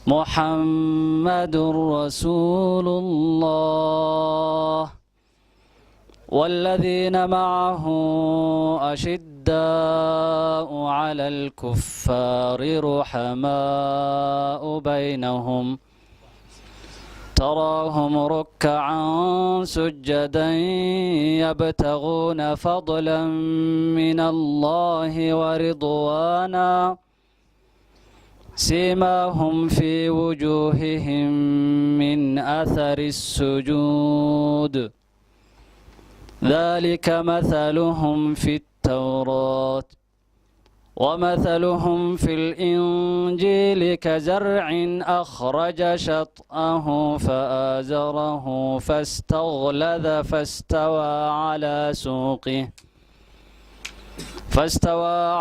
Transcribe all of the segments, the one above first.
محمد رسول الله والذين معه أشداء على الكفار رحماء بينهم تراهم ركعا سجدا يبتغون فضلا من الله ورضوانا سيماهم في وجوههم من أثر السجود ذلك مثلهم في التوراة ومثلهم في الإنجيل كزرع أخرج شطأه فآزره فاستغلظ فاستوى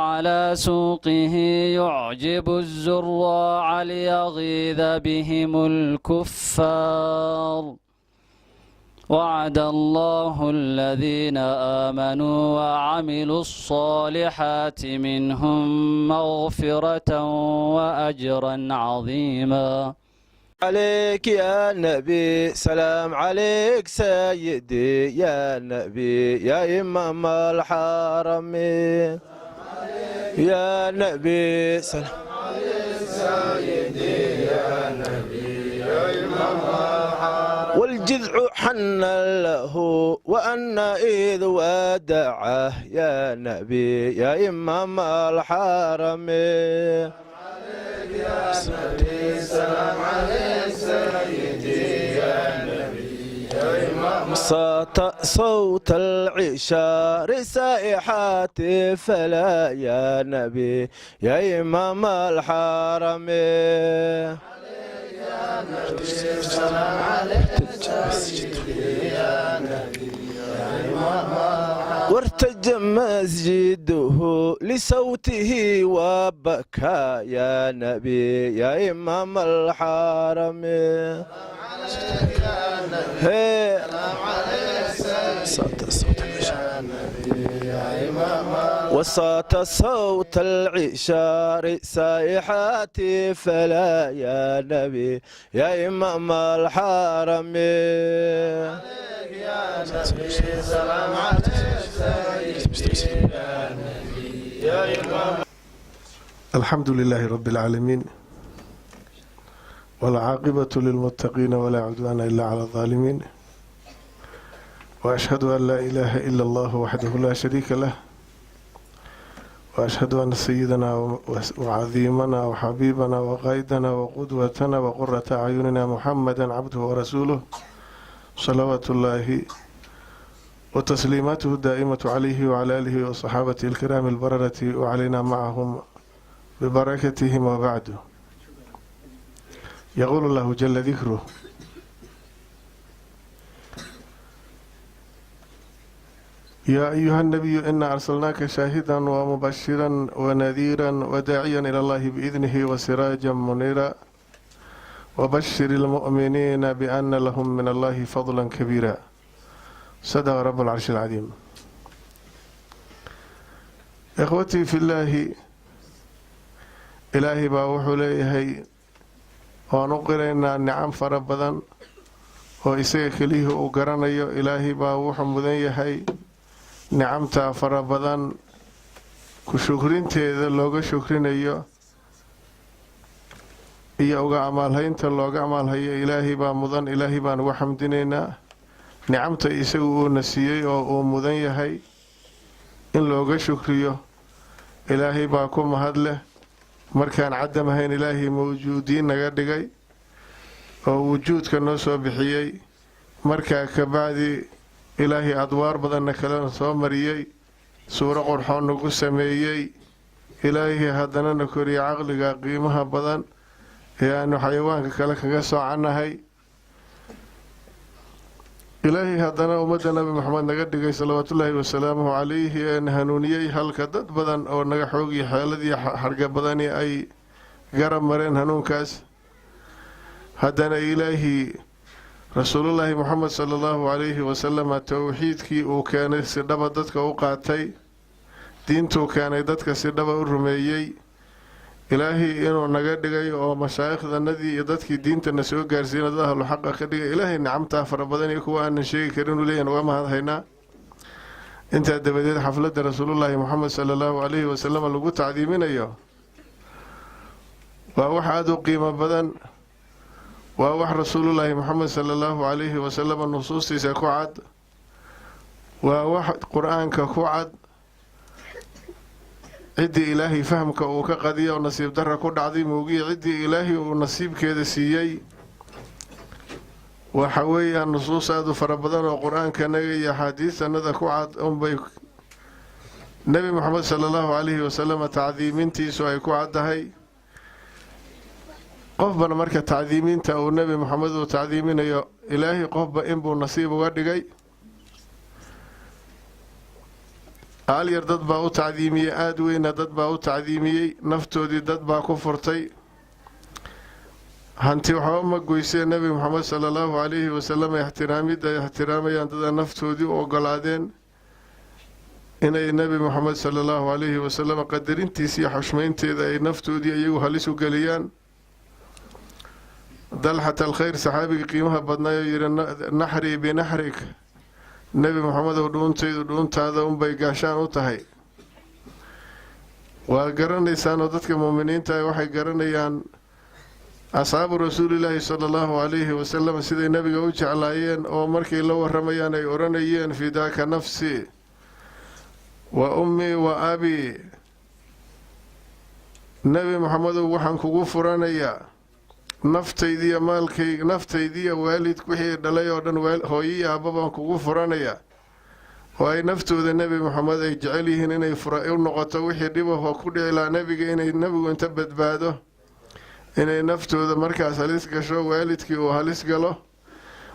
على سوقه يعجب الزراع ليغيظ بهم الكفار وعد الله الذين آمنوا وعملوا الصالحات منهم مغفرة وأجرا عظيما. عليك يا نبي، سلام عليك سيدي يا نبي، يا إمام الحرمين يا نبي، سلام عليك سيدي يا نبي، يا إمام الحرمين. والجذع حن له وأن إذ ودعه يا نبي، يا إمام الحرمين. يا نبي، سلام عليك سيدي يا نبي، يا إمام. صوت صوت العشار سائحات فلا يا نبي، يا إمام الحرمين. يا نبي، سلام عليك سيدي يا نبي، يا إمام. وارتج مسجده لصوته وبكى يا نبي، يا إمام الحرمين. هي صوت صوت العشار وصوت صوت العشار سائحات فلا يا نبي، يا إمام الحرمين. يا نبي، سلام عليك سيدي يا نبي، يا إمام. الحمد لله رب العالمين، والعاقبة للمتقين، ولا عدوان إلا على الظالمين، وأشهد أن لا إله إلا الله وحده لا شريك له، وأشهد أن سيدنا وعظيمنا وحبيبنا وقائدنا وقدوتنا وقرة أعيننا محمدا عبده ورسوله، صلوات الله وتسليماته الدائمة عليه وعلى آله وصحابته الكرام البررة وعلينا معهم ببركتهم، وبعد. يقول الله جل ذكره: يا أيها النبي إنا أرسلناك شاهدا ومبشرا ونذيرا وداعيا إلى الله بإذنه وسراجا منيرا وبشر المؤمنين بأن لهم من الله فضلا كبيرا. صدق رب العرش العظيم. إخوتي في الله، Ilaahay baa wuxuu leeyahay waan u qiraynaa nicam fara badan oo isaga keliyihii uu garanayo. Ilaahay baa wuxuu mudan yahay nicamtaa fara badan ku shukrinteeda looga shukrinayo iyo uga amaalhaynta looga amaalhayo. Ilaahay baa mudan. Ilaahay baan uga xamdinaynaa nicamta isagu uuna siiyey oo uu mudan yahay in looga shukriyo. Ilaahay baa ku mahad leh markaan cadam ahayn Ilaahay mawjuudiin naga dhigay oo wujuudka noo soo bixiyey. Markaa kabacdi Ilaahay adwaar badanna kalena soo mariyey, suuro qurxoon nagu sameeyey. Ilaahay haddana na koriyey caqliga qiimaha badan ee aanu xayawaanka kale kaga soocannahay. Ilaahay haddana ummadda Nabi Maxamed naga dhigay, salawaatullaahi wasalaamuhu calayhi, ee na hanuuniyey, halka dad badan oo naga xoogiyo xeeladii xarga badani ay garab mareen hanuunkaas. Haddana Ilaahii Rasuulullaahi Moxamed sala Allahu calayhi wasalama towxiidkii uu keenay si dhaba dadka u qaatay, diintuu keenay dadka si dhaba u rumeeyey. Ilaahay inuu naga dhigay oo mashaayikhdanadii iyo dadkii diintana soo gaarsiina dad ahlu xaqa ka dhigay. Ilaahay nicamtaa fara badan iyo kuwa aanan sheegi karin uu leeyahay uga mahadhaynaa. Intaa dabadeed, xafladda Rasuulullaahi Moxamed sala Allahu calayhi wasalam lagu tacdiiminayo waa wax aada u qiimo badan, waa wax Rasuulullaahi Moxamed sala Allahu calayhi wasalam nusuustiisa ku cad, waa wax Qur-aanka ku cad. Ciddii Ilaahay fahamka uu ka qadiya oo nasiib darra ku dhacday moogiya, ciddii Ilaahay uu nasiibkeeda siiyey, waxa weeyaan nusuus aada u fara badan oo Qur-aankanaga iyo axaadiistanada ku cad unbay Nebi Moxamed sala Allahu calayhi wasalam tacdiimintiisu ay ku caddahay. Qofbana marka tacdiiminta uu Nebi Moxamed uu tacdiiminayo, Ilaahay qofba inbuu nasiib uga dhigay. Aalyar dad baa u tacdiimiyey, aada weyna dad baa u tacdiimiyey, naftoodii dad baa ku furtay, hanti waxba ma goysee. Nebi Moxamed sala Allahu calayhi wasalam ixtiraamidda ay ixtiraamayaan dadaa naftoodii u ogolaadeen inay Nebi Moxamed sala Allahu calayhi wasalam qadarintiisa iyo xushmaynteeda ay naftoodii iyagu halis u geliyaan. Dalxat Alkhayr, saxaabigii qiimaha badnaayoo yidhi: "Naxrii binaxrik, Nebi Moxamedow, dhuuntaydu dhuuntaada unbay gaashaan u tahay." Waa garanaysaanoo dadka muuminiinta waxay garanayaan asxaabu Rasuulilaahi sala Allahu calayhi wasalam siday Nebiga u jeclaayeen, oo markay la waramayaan ay odhanayeen: "Fidaaka nafsi wa ummii wa abii." Nebi Moxamedow, waxaan kugu furanayaa naftaydiiyo maalkayg, naftaydiiyo waalid wixii dhalay oo dhan, hooyo iyo aabba baan kugu furanayaa. Oo ay naftooda Nebi Moxamed ay jecel yihiin inay fura u noqoto, wixii dhibahoo ku dhici lahaa Nebiga inay Nebigu inta badbaado inay naftooda markaas halis gasho, waalidkii uu halis galo.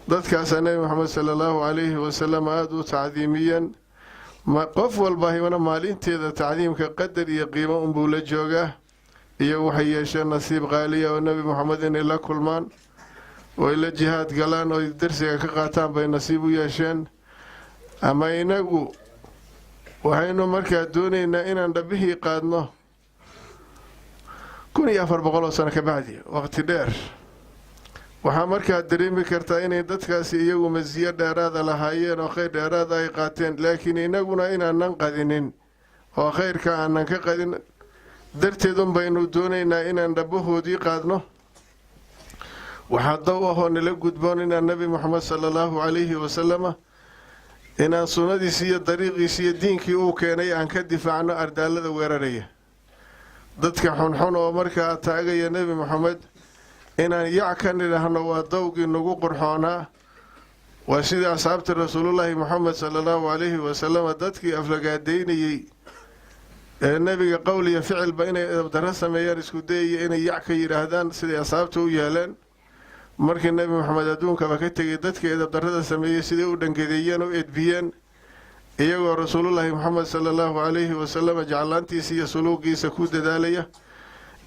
Dadkaasaa Nebi Moxamed sala Allahu calayhi wasalam aada u tacdiimiyeen. Qof walba hibana maalinteeda tacdiimka qadar iyo qiimo unbuu la joogaa. Iyo waxay yeesheen nasiib qaaliya oo Nebi Moxamed inay la kulmaan oo ay la jihaad galaan oo ay darsiga ka qaataan bay nasiib u yeesheen. Ama inagu waxaynu markaa doonaynaa inaan dhabbihii qaadno 1400 oo sano ka bacdi, waqti dheer. Waxaa markaa dareemi kartaa inay dadkaasi iyagu masiyo dheeraada lahaayeen oo khayr dheeraada ay qaateen, laakiin inaguna inaanan qadinin oo khayrka aanan ka qadin darteed un baynu doonaynaa inaan dhabbahoodii qaadno. Waxaa daw ahoo nala gudboon inaan Nebi Moxamed sala Allahu calayhi wasalama, inaan sunnadiisi iyo dariiqiisi iyo diinkii uu keenay aan ka difaacno ardaalada weeraraya, dadka xunxun oo markaa taagaya Nebi Moxamed, inaan yac ka nidhaahno waa dawgii nagu qurxoonaa. Waa sidii asxaabta Rasuulullaahi Moxamed sala Allahu calayhi wasalama dadkii aflagaadaynayey ee Nebiga qowl iyo ficilba inay edabdarro sameeyaan isku dayaya inay yac ka yidhaahdaan, siday asxaabta u yeeleen markii Nebi Moxamed adduunkaba ka tegay. Dadka edabdarrada sameeyey siday u dhangadeeyeen, u edbiyeen, iyagoo Rasuulullaahi Moxamed sala Allahu calayhi wasalam jeclaantiisa iyo suluugiisa ku dadaalaya.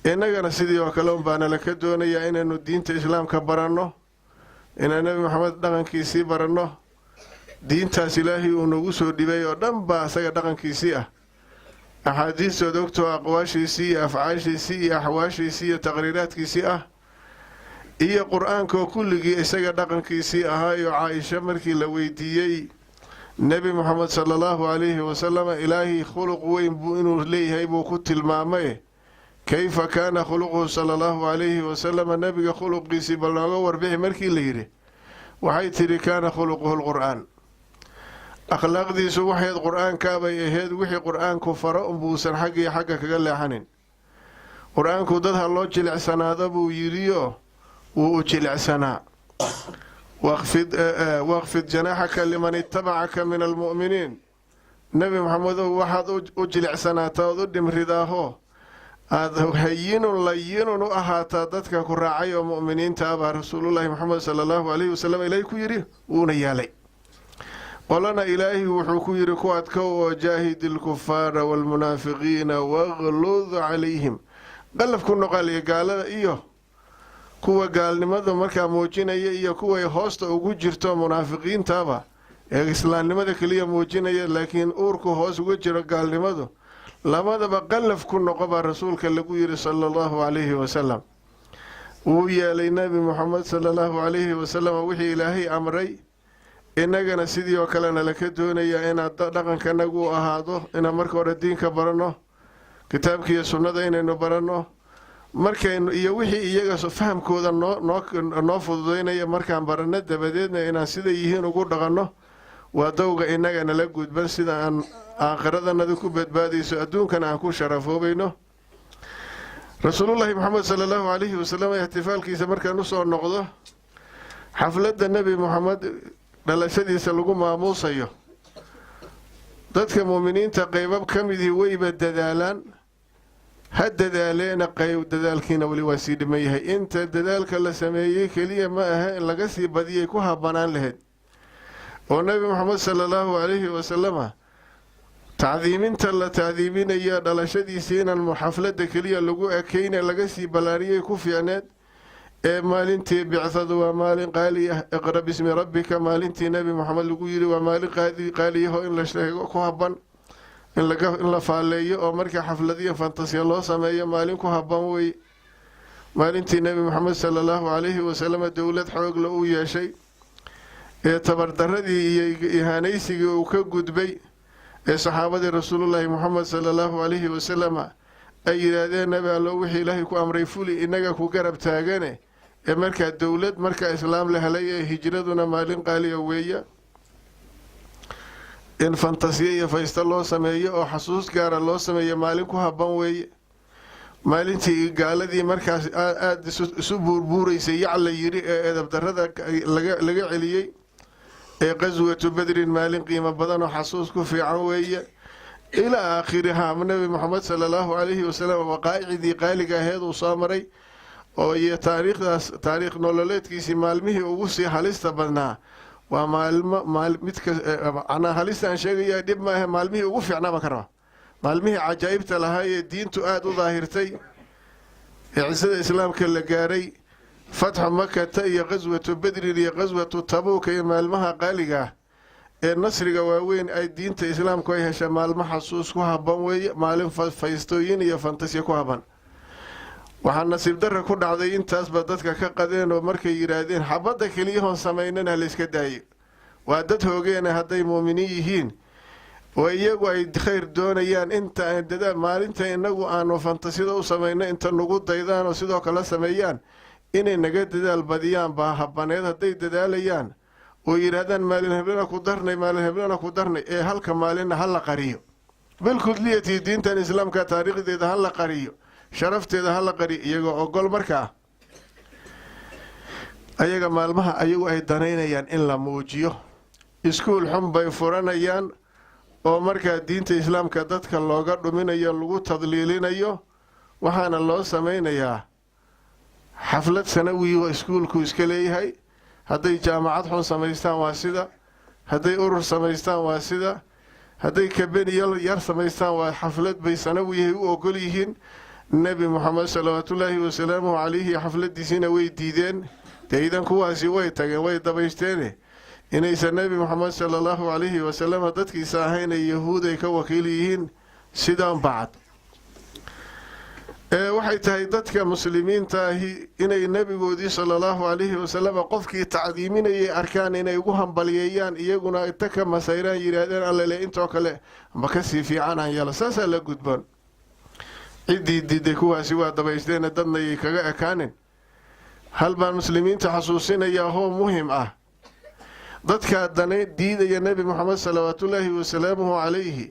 Innagana sidii oo kale un baana laka doonayaa inaynu diinta Islaamka baranno, inaan Nebi Moxamed dhaqankiisii baranno. Diintaas Ilaahay uu nagu soo dhibay oo dhan baa isaga dhaqankiisii ah, axaadiistood ogtoo aqwaashiisii iyo afcaashiisii iyo axwaashiisii iyo taqriiraadkiisii ah, iyo Qur-aankoo kulligii isaga dhaqankiisii ahaayo. Caaisha markii la weydiiyey Nebi Moxamed sala Allahu calayhi wasalam Ilaahay khuluq weyn buu inuu leeyahay buu ku tilmaamay, "Kayfa kaana khuluquhu sala Allahu calayhi wasalam?" Nebiga khuluqiisii bal nooga warbixi markii la yidhi, waxay tidhi: "Kaana khuluquhu lqur'aan." Akhlaaqdiisu waxayd Qur-aankaabay ahayd. Wixii Qur-aanku faro unbuusan xagga iyo xagga kaga leexanin. Qur-aanku dad ha loo jilicsanaado buu yidhiyo, wuu u jilicsanaa. "Waqfid janaaxaka liman ittabacaka min almu'miniin." Nebi Maxamedow, waxaad u jilicsanaataa ood u dhimridaaho aada hayinun layinun u ahaataa dadka ku raacay oo mu'miniinta ah, baa Rasuulullaahi Moxamed sala Allahu calayhi wasalam Ilaahay ku yidhi, wuuna yeelay. Qolana Ilaahi wuxuu ku yidhi: "Ku adkow oo jaahid ilkufaara waalmunaafiqiina waqlud calayhim." Qalaf ku noqaliya gaalada iyo kuwa gaalnimada markaa muujinaya iyo kuway hoosta ugu jirto munaafiqiintaba ee islaamnimada keliya muujinaya, laakiin uurku hoos uga jiro gaalnimadu. Labadaba qallaf ku noqo baa Rasuulka lagu yidhi, sala Allahu calayhi wasalam. Wuu yeelay Nebi Moxamed, sala Allahu calayhi wasalam, wixii Ilaahay amray. Innagana sidii oo kalena laka doonayaa inaad dhaqankanagu u ahaado inaan marka hore diinka baranno, kitaabkiiyo sunnada inaynu baranno markaynu, iyo wixii iyaga fahamkooda noo fududaynaya. Markaan baranno dabadeedna inaan siday yihiin ugu dhaqanno waa dowga innaga nala gudban, sida aan aakhiradanada ku badbaadayso, adduunkana aan ku sharafoobayno. Rasuulullaahi Moxamed, sala Allahu calayhi wasalam, ixtifaalkiisa markaan usoo noqdo, xafladda Nebi Moxamed dhalashadiisa lagu maamuusayo, dadka muuminiinta qeybab ka midii wayba dadaalaan. Ha dadaaleena, qayb dadaalkiina weli waa sii dhiman yahay. Inta dadaalka la sameeyey keliya ma aha, in laga sii badiyay ku habbanaan lahayd, oo Nebi Moxamed, sala Allahu calayhi wasalama, tacdiiminta la tacdiiminaya dhalashadiisii inaan xafladda keliya lagu ekeyne, laga sii ballaariyay ku fiicneed. Ee maalintii bicthadu waa maalin qaali ah. "Iqra bismi rabbika" maalintii Nebi Moxamed lagu yidhi waa maalin qaaliyaho in la sheego ku habban, in la faalleeyo oo markaa xafladiyo fantasiya loo sameeyo maalin ku habban wey. Maalintii Nebi Moxamed, sala Allahu calayhi wasalam, dowlad xoogla uu yeeshay ee tabardaradii iyo ihaanaysigii uu ka gudbay, ee saxaabadii Rasuulullaahi Moxamed, sala Allahu calayhi wasalam, ay yidhaahdeen: "Nebi Allo, wixii Ilaahay ku amray fuli, innaga ku garab taagane." Ee markaa dowlad markaa Islaam la helay ee hijraduna maalin qaaliya weeya. In fantasiya iyo faysto loo sameeyo oo xasuus gaara loo sameeyo maalin ku habban weeye. Maalintii gaaladii markaas aada isu buurbuuraysay yac la yidhi ee edabdarrada laga celiyey ee Qaswatu Badrin maalin qiimo badan oo xasuus ku fiican weeye, ilaa aakhirihaa. Nebi Moxamed, sala Allahu calayhi wasalam, waqaa'icidii qaaliga aheed uu soo maray oo iyo taariikhdaas, taariikh nololeedkiisii maalmihii ugu sii halista badnaa waa maalmo midka macnaa halista aan sheegaya dhib maahe, maalmihii ugu fiicnaa baan ka rabaa, maalmihii cajaa'ibta lahaa ee diintu aada u daahirtay ee cisada Islaamka la gaaray, Fatxu Makata iyo Qaswatu Badrin iyo Qaswatu Tabuuka iyo maalmaha qaaliga ah ee nasriga waaweyn ay diinta Islaamku ay hesha, maalmo xasuus ku habban weeye, maalin faystooyin iyo fantasiya ku habban. Waxaa nasiib darra ku dhacday intaasba dadka ka qadeen oo markay yidhaahdeen xabadda keliyahoon samaynana layska daayo. Waa dad hoogeena. Hadday muuminiin yihiin oo iyagu ay khayr doonayaan, inta aan dadaal maalinta innagu aanu fantasiyada u samayno inta nagu daydaan oo sidoo kale sameeyaan, inay naga dadaal badiyaan baa habbaneed. Hadday dadaalayaan oo yidhaahdaan maalin heblana ku darnay, maalin heblana ku darnay, ee halka maalinna ha la qariyo bilkudliyati, diintan Islaamka taariikhdeeda ha la qariyo, sharafteeda ha la qariyo, iyagoo ogol markaa ayaga maalmaha ayagu ay danaynayaan in la muujiyo, iskuul xun bay furanayaan oo markaa diinta Islaamka dadka looga dhuminayo, lagu tadliilinayo. Waxaana loo samaynayaa xaflad sanawi oo iskuulku iska leeyahay. Hadday jaamacad xun samaystaan waa sida, hadday urur samaystaan waa sida, hadday kabeni yar samaystaan waa xaflad bay sanawiyahay u ogol yihiin. Nebi Moxamed, salawaatullaahi wasalaamuhu calayhi, xafladiisiina way diideen. Dee idan kuwaasi way tageen, way dabaysteene inaysan Nebi Moxamed, sala Allahu calayhi wasalam, dadkiisa ahayn ay Yahuud ay ka wakiil yihiin sidaan bacad. Ee waxay tahay dadka muslimiinta ahi inay nebigoodii, sala Allahu calayhi wasalam, qofkii tacdiiminayay arkaan inay ugu hambalyeeyaan, iyaguna inta ka masayraan yidhaahdeen: "Allele, intoo kale ma kasii fiicanaan yeelo." Saasaa la gudboon. Ciddii diiday kuwaasi waa dabaysteena, dadnayay kaga ekaanin. Hal baan muslimiinta xasuusinayaa hoo muhim ah: dadkaa dana diidaya Nebi Moxamed, salawaatullaahi wasalaamuhu calayhi,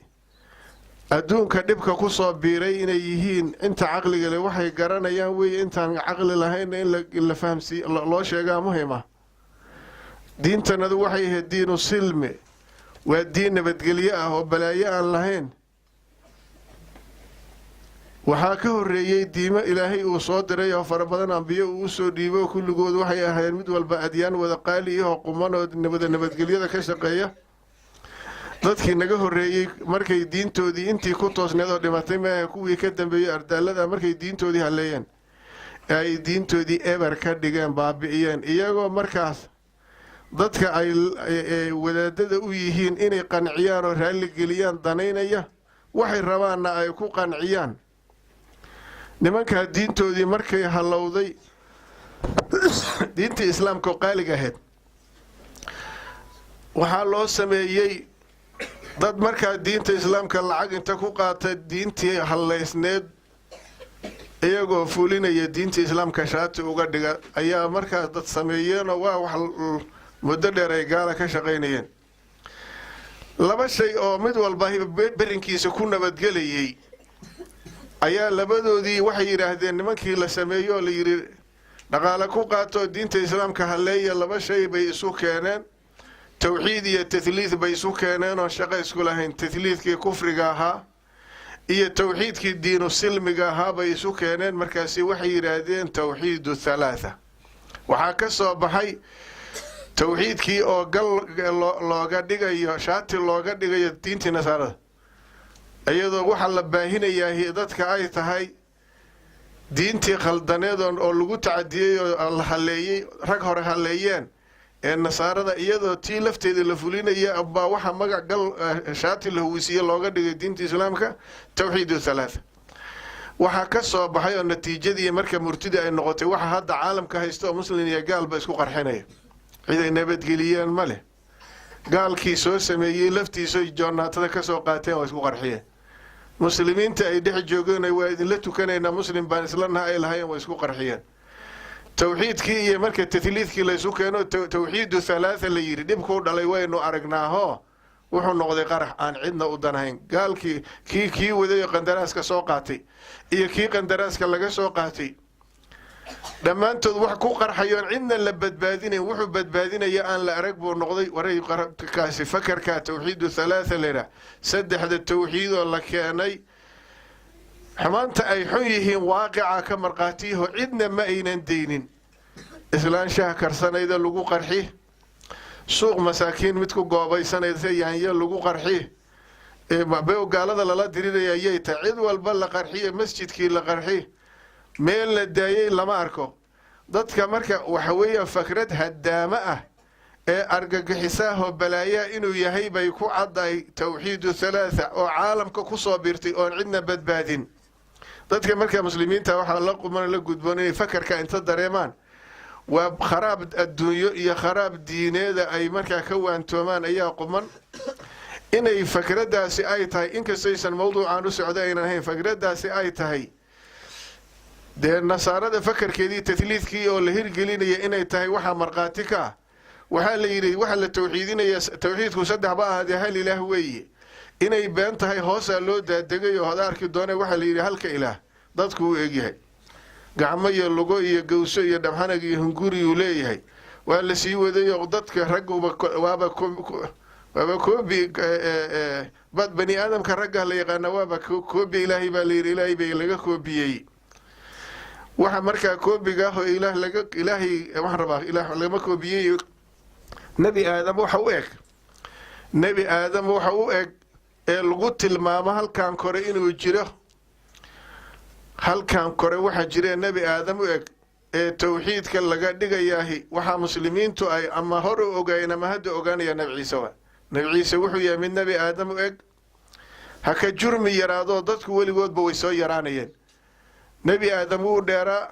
adduunka dhibka ku soo biiray inay yihiin inta caqliga leh waxay garanayaan weeye. Intaan caqli lahaynna in la fahamsii loo sheegaa muhim ah. Diintanadu waxay ahayd diinu silmi, waa diin nabadgelyo ah oo balaayo aan lahayn. Waxaa ka horreeyey diimo Ilaahay uu soo diray oo fara badan, ambiyo uu usoo dhiibo. Kulligood waxay ahaayeen mid walba adyaan wada qaali ahoo quman oo wada nabadgelyada ka shaqeeya. Dadkii naga horreeyey markay diintoodii intii ku toosneed oo dhimatay maaha, kuwii ka dambeeyey ardaalada, markay diintoodii halleeyeen ee ay diintoodii eber ka dhigeen, baabi'iyeen, iyagoo markaas dadka ay wadaadada u yihiin inay qanciyaan oo raalligeliyaan danaynaya. Waxay rabaanna ay ku qanciyaan. Nimankaa diintoodii markay hallowday, diintii Islaamka oo qaaliga ahayd, waxaa loo sameeyey dad markaa diinta Islaamka lacag inta ku qaata, diintii hallaysneed iyagoo fulinaya diinta Islaamka shaati uga dhiga ayaa markaas dad sameeyeenoo waa wax muddo dheer ay gaala ka shaqaynayeen. Laba shay oo mid walba berinkiisa ku nabadgelayay ayaa labadoodii waxay yidhaahdeen nimankii la sameeyo oo la yidhi dhaqaale ku qaato diinta Islaamka halleeya. Laba shay bay isu keeneen: tawxiid iyo tathliith bay isu keeneen oo shaqo isku lahayn. Tathliithkii kufriga ahaa iyo tawxiidkii diinu silmiga ahaa bay isu keeneen. Markaasi waxay yidhaahdeen tawxiidu thalaatha. Waxaa ka soo baxay tawxiidkii oo gal looga dhigayo, shaati looga dhigayo diintii Nasaarada, iyadoo waxaa la baahinayaa dadka ay tahay diintii khaldaneed oo lagu tacadiyey oo la halleeyey, rag hore halleeyeen ee Nasaarada. Iyadoo tii lafteeda la fulinaya baa waxaa magac gal shaati la huwisiye looga dhigay diinta Islaamka tawxiidu thalaatha. Waxaa ka soo baxay oo natiijadii marka murtidii ay noqotay waxa hadda caalamka haysta oo Muslim iyo gaalba isku qarxinaya. Cid ay nabadgeliyeen ma leh. Gaalkii soo sameeyey laftiisa joonaatada ka soo qaateen waa isku qarxiyeen. Muslimiinta ay dhex joogeen, waa idinla tukanaynaa, Muslim baan isla naha ay lahaayeen, waa isku qarxiyeen. Tawxiidkii iyo marka tathliidkii laysu keeno, tawxiidu thalaatha la yidhi, dhibkuu dhalay waynu aragnaaho. Wuxuu noqday qarax aan cidna u danahayn. Gaalkii kii waday oo qandaraaska soo qaatay iyo kii qandaraaska laga soo qaatay, dhammaantood wax ku qarxayoon cidna la badbaadinayn, wuxuu badbaadinaya aan la arag buu noqday. Waray kaasi fakarka tawxiidu thalaatha layidhaah, saddexda tawxiidoo la keenay, xumaanta ay xun yihiin waaqica ka markhaatiyaho. Cidna ma aynan deynin. Islaanshaha karsanayda lagu qarxi, suuq masaakiin mid ku goobaysanaysa yaanyo lagu qarxi, gaalada lala dirinaya ayay tahay. Cid walba la qarxiyo, masjidkii la qarxi, meel la daayey lama arko. Dadka marka waxa weeyaan fakrad haddaamo ah ee argagixisaahoo balaayaa inuu yahay bay ku caddahay tawxiidu thalaatha oo caalamka ku soo biirtay oon cidna badbaadin. Dadka marka Muslimiinta waxaa la quman, la gudboon inay fakarka inta dareemaan waa kharaab adduunyo iyo kharaab diineeda ay markaa ka waantoomaan ayaa quman. Inay fakraddaasi ay tahay, inkastaysan mawduucan u socda aynan ahayn, fakraddaasi ay tahay dee Nasaarada fakarkeedii tathliidkii oo la hirgelinaya inay tahay, waxaa markhaati ka ah waxaa la yidhi waxaa la tawxiidinaya, tawxiidku saddex ba ahaadee hal ilaah weeye. Inay been tahay hoosaa loo daadegay oo hada arki doone. Waxaa la yidhi halka ilaah dadku u egyahay, gacmo iyo lugo iyo gawso iyo dhabxanag iyo hunguriyuu leeyahay. Waa la sii waday oo dadka ragguba waaba koobi bad bani aadamka ragga la yaqaana, waaba koobi Ilaahay baa la yidhi, Ilaahay bay laga koobiyey. Waxa markaa koobiga ah oo Ilaah laga, Ilaahay waxaan rabaa, Ilaah lagama koobiyey. Nebi Aadam waxa u eg, Nebi Aadam waxa u eg ee lagu tilmaamo halkan kore inuu jiro, halkan kore waxaa jira Nebi Aadam u eg ee tawxiidka laga dhigayaahi, waxaa Muslimiintu ay ama hor u ogaayeen ama hadda ogaanaya Nebi Ciise. Waa Nebi Ciise wuxuu yahay mid Nebi Aadam u eg, ha ka jurmi yaraadoo dadku weligoodba way soo yaraanayeen. Nebi Aadam wuu dheeraa,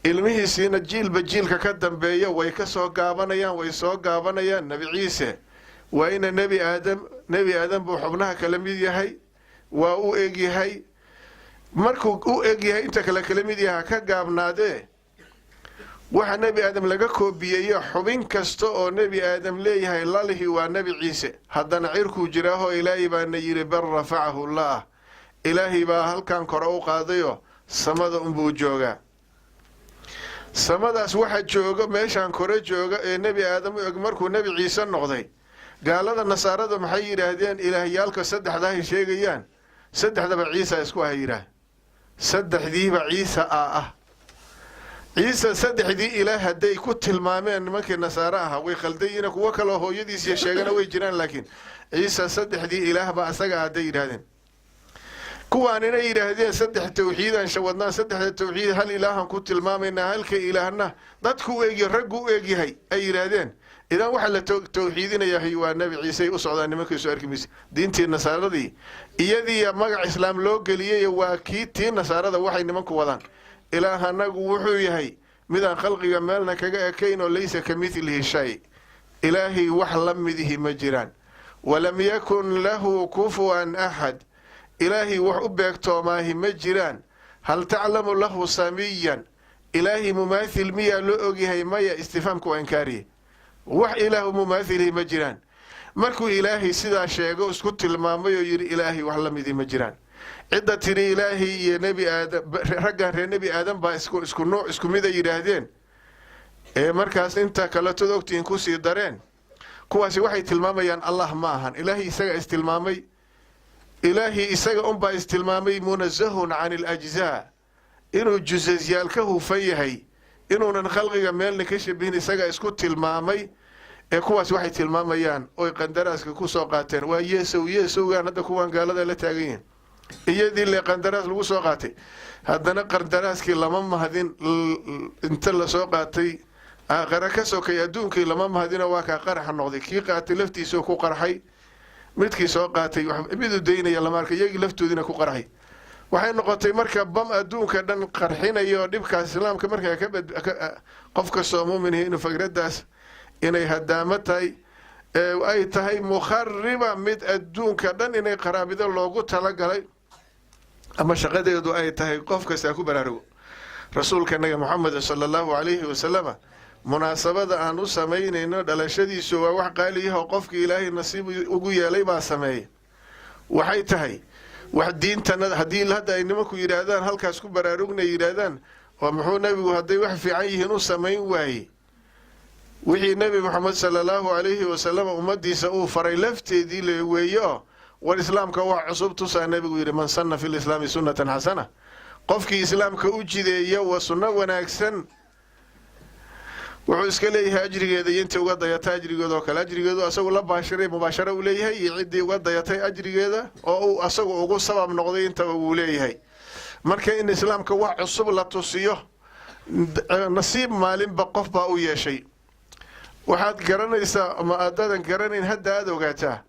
ilmihiisiina jiilba jiilka ka dambeeya way ka soo gaabanayaan, way soo gaabanayaan. Nebi Ciise waa ina Nebi Aadam. Nebi Aadam buu xubnaha kala mid yahay, waa u eg yahay. Markuu u eg yahay, inta kale kala mid yahay, ha ka gaabnaadee, waxa Nebi Aadam laga koobiyeeyo xubin kasta oo Nebi Aadam leeyahay lalihi waa Nebi Ciise. Haddana cirkuu jiraahoo Ilaahay baana yidhi bal rafacahu Allaah, Ilaahay baa halkan kore u qaadayoo samada unbuu joogaa. Samadaas waxa jooga, meeshaan kore jooga ee Nebi Aadam u eg, markuu Nebi Ciise noqday, gaalada Nasaarada maxay yidhaahdeen? Ilaahyaalka saddexdahay sheegayaan, saddexdaba Ciisa isku ah yidhaah, saddexdiiba Ciisa aa ah. Ciise saddexdii Ilaah hadday ku tilmaameen nimankii Nasaare ahaa, way khaldayiina. Kuwo kaloo hooyadiisiya sheegana way jiraan, laakiin Ciise saddexdii Ilaah baa asaga hadday yidhaahdeen. Kuwaan inay yidhaahdeen saddex tawxiidaan shawadnaa, saddexda tawxiid hal ilaahan ku tilmaamaynaa, halka ilaahna dadku u egya, raggu u egyahay, ay yidhaahdeen. Idan waxaa la tawxiidinayaa waa Nebi Ciise. U socdaan nimankaisu arki mayse. Diintii nasaaradii iyadii magac Islaam loo geliyey waa kii tii nasaarada. Waxay nimanku wadaan, Ilaah anagu wuxuu yahay midaan khalqiga meelna kaga ekayn oo ليس كمثله شيء, Ilaahay wax la midihi ma jiraan. ولم يكن له كفوا أحد, Ilaahay wax u beegtoomaahi ma jiraan. هل تعلم له سميا, Ilaahay mumaathil miyaa loo ogyahay? Maya. Istifaamka waa inkaariye. Wax Ilaahu mumaathilihi ma jiraan. Markuu Ilaahay sidaa sheego, isku tilmaamay oo yidhi Ilaahay wax la midii ma jiraan, cidda tidhi Ilaahay iyo Nebi Aadam, raggan reer Nebi Aadam baa isku nooc, isku mid ay yidhaahdeen, ee markaas inta kaletood ogtiin kusii dareen, kuwaasi waxay tilmaamayaan Allah ma ahan. Ilaahay isaga istilmaamay, Ilaahay isaga unbaa istilmaamay. منزه عن الأجزاء, inuu jusasyaal ka hufan yahay, inuunan khalqiga meelna ka shabihin, isaga isku tilmaamay. Ee kuwaas waxay tilmaamayaan oy qandaraaska kusoo qaateen waa Yeesow. Yeesowgaan hadda kuwaan gaalada la taagan yihiin, iyadii le qandaraas lagu soo qaatay, haddana qandaraaskii lama mahadin. Inta lasoo qaatay aakhare ka sokay, adduunkii lama mahadino. Waa kaa qaraxa noqday. Kii qaatay laftiisoo ku qarxay, midkii soo qaatay miduu daynaya lama arka, iyagii laftoodiina ku qarxay. Waxay noqotay marka bam adduunka dhan qarxinayo. Dhibkaas Islaamka markaa ka qof kastoo muuminihi inuu fikradaas inay hadaamo tahay, ay tahay مخربة, mid adduunka dhan inay qaraabido loogu talagalay ama shaqadeedu ay tahay, qof kastaa ku baraarugo. Rasuulka naga Moxamed صلى الله عليه وسلم, munaasabada aan u samaynayno dhalashadiisu waa wax qaaliyaho qofka Ilaahay nasiib ugu yeelay baa sameeya. Waxay tahay wax diintana haddii hadda ay nimanku yidhaahdaan, halkaas ku baraarugna yidhaahdaan, oo muxuu nebigu hadday wax fiican yihiin u samayn waaye? Wixii Nebi Moxamed صلى الله عليه وسلم ummadiisa uu faray lafteedii le weeye oo war Islaamka wax cusub tusaa nebigu yidhi: من سن في الإسلام سنة حسنة, qofkii Islaamka u jideeya wa sunno wanaagsan, wuxuu iska leeyahay ajrigeeda iyo intii uga dayatay ajrigeeda oo kale. Ajrigeedu asagu la baashiray, mubaasharo uu leeyahay, iyo ciddii uga dayatay ajrigeeda oo uu asagu ugu sabab noqday intaba wuu leeyahay. Marka in Islaamka wax cusub la tusiyo, nasiib maalinba qof baa u yeeshay. Waxaad garanaysaa ama aadaadan garanayn, hadda aada ogaataa,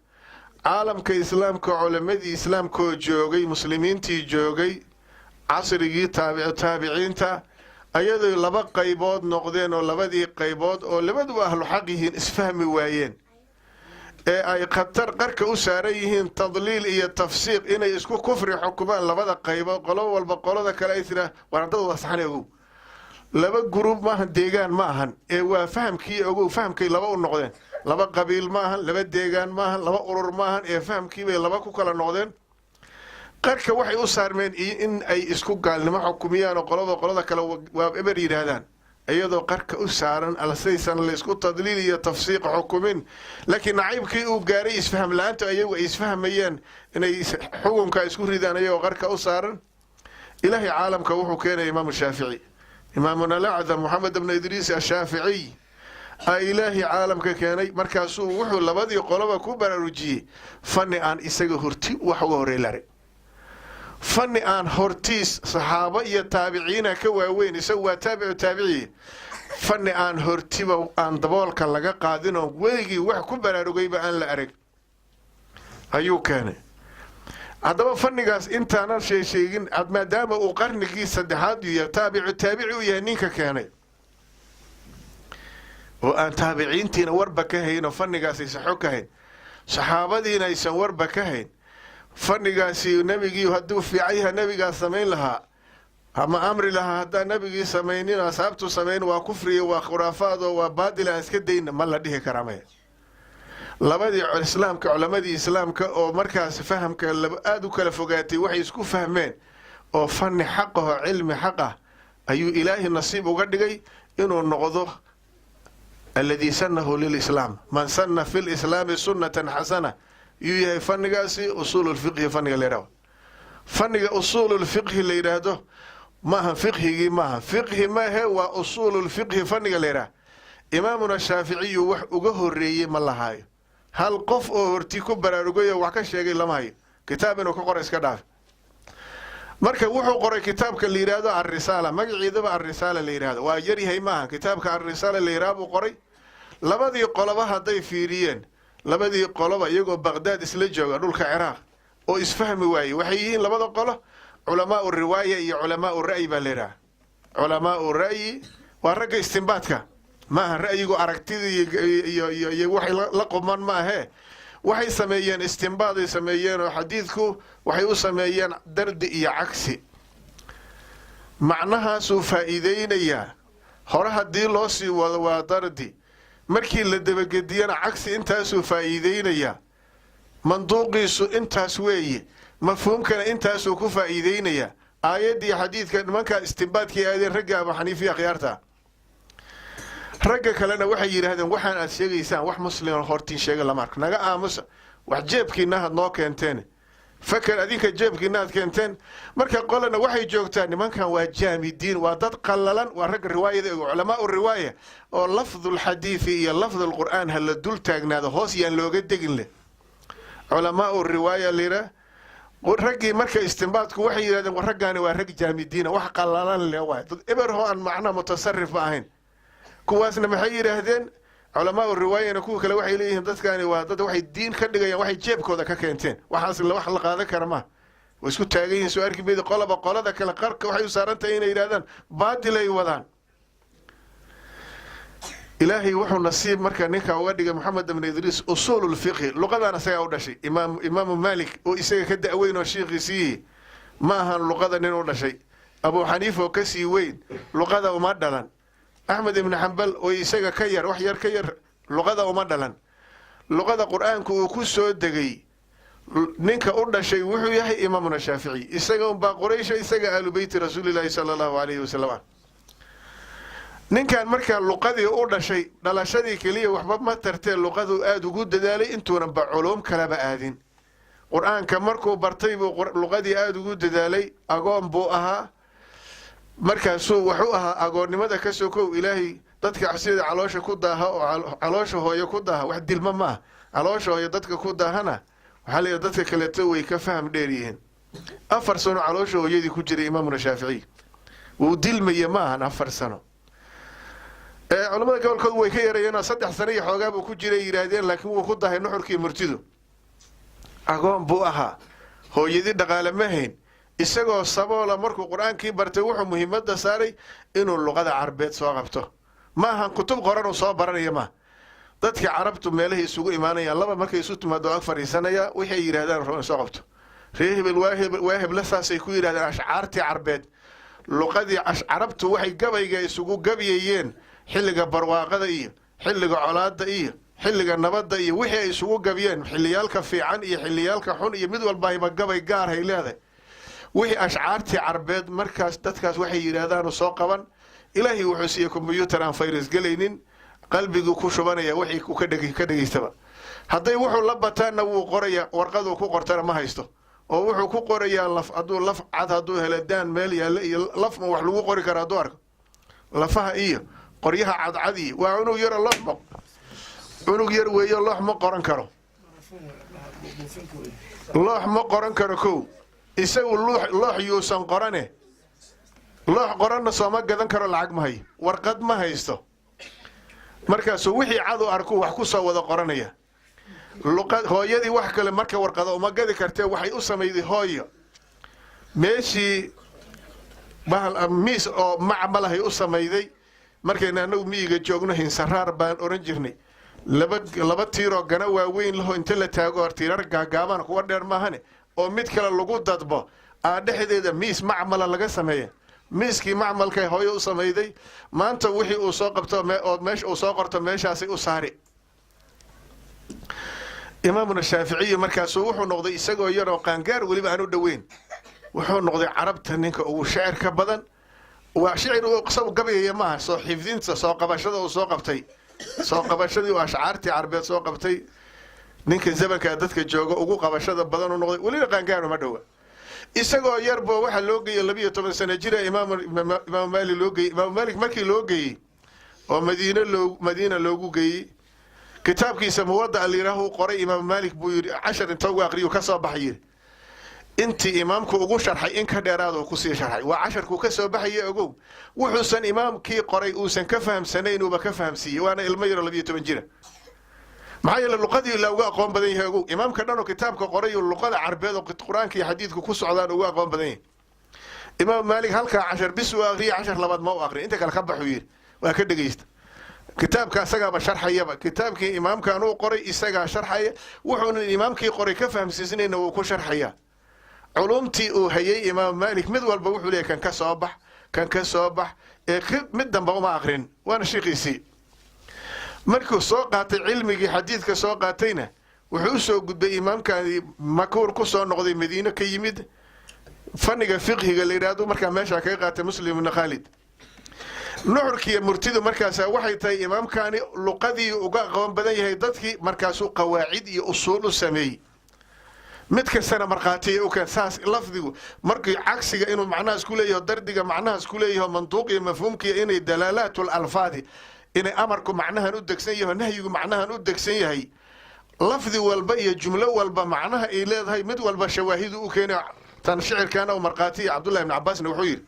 caalamka Islaamka, culamadii Islaamkoo joogay, muslimiintii joogay casrigii taabicu taabiciinta, ayadoo laba qaybood noqdeen oo labadii qaybood oo labaduba ahlu xaq yihiin isfahmi waayeen, ee ay khatar qarka u saaran yihiin tadliil iyo tafsiiq, inay isku kufri xukumaan labada qaybood, qolo walba qolada kale ay tiraa waan dad wada saxnay. Ogow, laba group maahan, deegaan ma ahan, ee waa fahamkii. Ogow, fahamkay laba u noqdeen. Laba qabiil ma ahan, laba deegaan ma ahan, laba urur ma ahan, ee fahamkiibay laba ku kala noqdeen. Qarka waxay u saarmeen in ay isku gaalnimo xukumiyaan oo qolada qolada kale waa eber yidhaahdaan, iyadoo qarka u saaran alsaysan laysku tadliil iyo tafsiiq xukumin. Laakiin nacaybkii uu gaaray, isfaham la-aanta ayagu ay isfahmayeen, inay xukunka isku ridaan, ayagoo qarka u saaran, Ilaahay caalamka wuxuu keenaya Imaamu Shaafici, إمامنا الأعظم Moxamed bnu Idriis Ashaaficiy a Ilaahay caalamka keenay. Markaasuu wuxuu labadii qoloba ku baraarujiyey fanni aan isaga horti wax uga horey laray, fanni aan hortiis saxaabo iyo taabiciina ka waaweyn, isagu waa taabicu taabiciyi, fanni aan hortiba aan daboolka laga qaadinoo weligii wax ku baraarugayba aan la arag ayuu keenay. Haddaba fannigaas intaanan sheesheegin, maadaama uu qarnigii saddexaad iyo taabicu taabici u yahay ninka keenay, oo aan taabiciintiina warba ka hayn oo fannigaas aysan xog ka hayn, saxaabadiina aysan warba ka hayn, fannigaasi nebigii hadduu fiican yahay nebigaa samayn lahaa ama amri lahaa. Haddaan nebigii samaynin, asxaabtu samayn, waa kufriyo, waa khuraafaad oo waa baadil, aan iska dayna ma la dhihi karaa? Maya. Labadii Islaamka, culamadii Islaamka oo markaas fahamka aada u kala fogaatay, waxay isku fahmeen oo fanni xaq ahoo cilmi xaq ah ayuu Ilaahay nasiib uga dhigay inuu noqdo الذي سنه للإسلام. من سن في الإسلام سنة حسنة yuu yahay fannigaasi. أصول الفقه fanniga la yidhahdo, fanniga أصول الفقه la yidhaahdo, maaha fiqhigii, maaha fiqhi maahe, waa أصول الفقه fanniga la yidhahdo. Imaamuna Shaaficiyu wax uga horreeyey ma lahaayo. Hal qof oo horti ku baraarugayo wax ka sheegay lama hayo, kitaab inuu ka qora iska dhaaf. Marka wuxuu qoray kitaabka la yidhaahdo Alrisaala, magaciidaba Alrisaala la yidhahdo. Waa yaryahay maaha, kitaabka Alrisaala la yidhaha buu qoray. Labadii qoloba hadday fiiriyeen, labadii qoloba iyagoo Baqdaad isla jooga, dhulka Ciraaq, oo isfahmi waayey, waxay yihiin labada qolo culamaau riwaaya iyo culamaau ra'yi baa la yidhaha. Culamaau ra'yi waa ragga istimbaadka maaha, ra'yigu aragtida iyo waxay la quman ma ahee. Waxay sameeyeen istimbaaday sameeyeen, oo xadiidku waxay u sameeyeen dardi iyo cagsi. Macnahaasuu faa'iideynayaa hore haddii loo sii wado waa dardi, markii la debagediyana cagsi. Intaasuu faa'iideynayaa, manduuqiisu intaas weeye, mafhuumkana intaasuu ku faa'iideynayaa aayaddii xadiidka. Nimankaa istimbaadkii aadeen, ragga Abu Xaniifiya akhyaarta. Ragga kalena waxay yidhaahdeen, waxaan aad sheegaysaan wax muslima hortiin sheega lama arko, naga aamusa, wax jeebkiina had noo keenteen, faker adinka jeebkiina aad keenteen. Marka qolana waxay joogtaa nimankan waa jaamidiin, waa dad qallalan, waa ragga riwaayada, culamaau riwaaya, oo lafdulxadiidi iyo lafdulqur'aan ha la dul taagnaado, hoos yaan looga degin leh, culamaau riwaaya layidhaah. Raggii marka istimbaadku waxay yidhahdeen, war raggaani waa rag jaamidiina, wax qallalan leh waay, dad eberho aan macnaha mutasarif ba ahayn. Kuwaasna maxay yidhaahdeen? Culamaau riwaayana kuwa kale waxay leeyihiin, dadkaani waa dad waxay diin ka dhigayaan waxay jeebkooda ka keenteen, waxaas wax la qaadan kara maaha. Way isku taagan yihiin, soo arki mayda? Qolaba qolada kale qarka waxay u saaran tahay inay yidhahdaan baadilay wadaan. Ilaahay wuxuu nasiib marka ninka uga dhigay, Moxamed ibn Idriis, usuululfiqhi, luqadan isagaa u dhashay. Imaamu Maalik oo isaga ka da'weyn oo shiikhiisiihi ma ahan luqada nin u dhashay. Abu Xaniifa oo kasii weyn luqada uma dhalan. Axmed ibni Xambal oo isaga ka yar, wax yar ka yar, luqada uma dhalan. Luqada Qur-aanku uu ku soo degay ninka u dhashay wuxuu yahay Imaamuna Shaafici. Isaga unbaa Quraysha, isaga aalu beyti Rasuulilaahi sala Allahu alayhi wasalam ah. Ninkan markaa luqadii u dhashay, dhalashadii keliya waxba ma tartee, luqaduu aada ugu dadaalay intuunanba culuum kalaba aadin. Qur-aanka markuu bartay buu luqadii aada ugu dadaalay. Agoon buu ahaa, markaasuu wuxuu ahaa agoonnimada ka sokow, Ilaahay dadka sida caloosha ku daaha oo caloosha hooyo ku daaha, wax dilma maaha, caloosha hooyo dadka ku daahana waxaa la yidhaha dadka kaleeto way ka faham dheer yihiin. 4 sano caloosha hooyadii ku jiray Imaamuna Shaaficiy, wuu dilmaya ma ahan 4 sano. Culamada gobolkoodu way ka yareeyeen, 3 sano iyo xoogaa buu ku jiray yidhaahdeen, laakiin wuu ku dahay nuxurkii murtidu. Agoon buu ahaa, hooyadii dhaqaale ma hayn. Isagoo saboola markuu Qur-aankii bartay, wuxuu muhiimadda saaray inuu luqada Carbeed soo qabto. Ma ahan kutub qoran uu soo baranaya maaha. Dadka Carabtu meelahay isugu imaanayaan, laba markay isu timaado ag fadhiisanaya, wixii ay yidhahdaan rabo in soo qabto. Ree hebel waa hebel, waa hebla, saasay ku yidhahdeen. Ashcaartii Carbeed, luqadii Carabtu waxay gabayga isugu gabyayeen xilliga barwaaqada iyo xilliga colaadda iyo xilliga nabadda iyo wixii ay isugu gabyeen, xilliyaalka fiican iyo xilliyaalka xun iyo mid walbaayba gabay gaarhay leedahay. Wixii ashcaartii Carbeed markaas dadkaas waxay yidhaahdaanu soo qaban. Ilaahay wuxuu siiyey kombyuutar aan fayrus gelaynin, qalbiguu ku shubanaya wixii uu ka dhegaystaba. Hadday wuxuu la bataanna wuu qoraya, warqaduu ku qortana ma haysto, oo wuxuu ku qorayaa laf. Hadduu laf cad hadduu helo, daan meel yaalla iyo lafma wax lagu qori kara hadduu arko, lafaha iyo qoryaha cadcad iyo waa cunug yaro, loox ma, cunug yar weeyo, loox ma qoran karo, loox ma qoran karo. Kow, isagu loox yuusan qorane, loox qoranna sooma gadan karo, lacag ma hayo, warqad ma haysto. Markaasuu wixii cadu arku wax ku soo wada qoranaya. Luqad hooyadii wax kale marka warqada uma gadi kartee, waxay u samayday hooyo meeshii bahal miis oo macmalahay u samayday. Markaynu annagu miyiga joogno hinsaraar baan oran jirnay, laba laba tiiroo gana waaweyn laho inta la taago, tiirar gaagaaban, kuwa dheer maahane, oo mid kale lagu dadbo aa dhexdeeda miis macmala laga sameeya. Miiskii macmalkay hooyo u samayday. Maanta wixii uu soo qabto oo meesha uu soo qorto meeshaasay u saari. Imaamuna Shaaficiyi markaasuu wuxuu noqday, isagoo yaroo qaangaar weliba aan u dhoweyn, wuxuu noqday Carabta ninka ugu shicirka badan. Waa shicir uu isagu gabayaya maaha, soo xifdinta, soo qabashada uu soo qabtay, soo qabashadii uu ashcaartii Carbeed soo qabtay, ninka zamankaa dadka jooga ugu qabashada badan u noqday. Welina qaangaar uma dhowa. Isagoo yarbo waxaa loo geeyey, 12 sano jira Imaamu Maalik loo geeyey. Imaamu Maalik markii loo geeyey oo Madiine loo Madiina loogu geeyey, kitaabkiisa Muwada'a layidhaahu qoray Imaamu Maalik buu yidhi, cashar inta ugu aqriyu ka soo baxay yidhi. Intii imaamku ugu sharxay in ka dheeraad uu kusii sharxay. Waa casharkuu ka soo baxaya. Ogow, wuxuusan imaamkii qoray uusan ka fahamsanayn uuba ka fahamsiiyey, waana ilmo yaro 12 jira. Maxaa yeele, luqadii la uga aqoon badan yahay. Ogow, imaamka dhan oo kitaabka qoray luqada Carbeed oo Qur-aanka iyo xadiidku ku socdaan uga aqoon badan yahay. Imaam Maalik halkaa cashar bis uu aqriyay, cashar labaad ma u aqriy. Inta kale ka baxuu yidhi, waa ka dhegeysta kitaabka, isagaaba sharxayaba. Kitaabkii imaamkan uu qoray isagaa sharxaya, wuxuuna imaamkii qoray ka fahamsiisnayna wuu ku sharxayaa. Culumtii uu hayay Imaam Maalik mid walba wuxuu leeyahy, kan ka soo bax, kan ka soo bax, ee mid damba uma aqrin, waana shiikiisii. Markuu soo qaatay cilmigii xadiidka soo qaatayna, wuxuu usoo gudbay imaamkaani makuur ku soo noqday, Madiine ka yimid, fanniga fiqhiga la yidhaahdo. Markaa meeshaa kaga qaatay Muslim Ibni Khaalid. Nuxurkiiyo murtidu markaasa waxay tahay, imaamkaani luqadii uga aqoon badan yahay dadkii, markaasuu qawaacid iyo usuul u sameeyey, mid kastana markhaatiya u keen. Saas lafdigu markii cagsiga inuu macnahaas ku leeyaho, dardiga macnahaas ku leeyaho, manduuq iyo mafhuumkiiyo inay dalaalaatu lalfaadi, inay amarku macnahan u degsan yaho, nahyigu macnahan u degsan yahay, lafdi walba iyo jumlo walba macnaha ay leedahay, mid walba shawaahidu u keenay. Tan shicirkaana u markhaatiya. Cabdullahi ibn Cabbaasna wuxuu yidhi: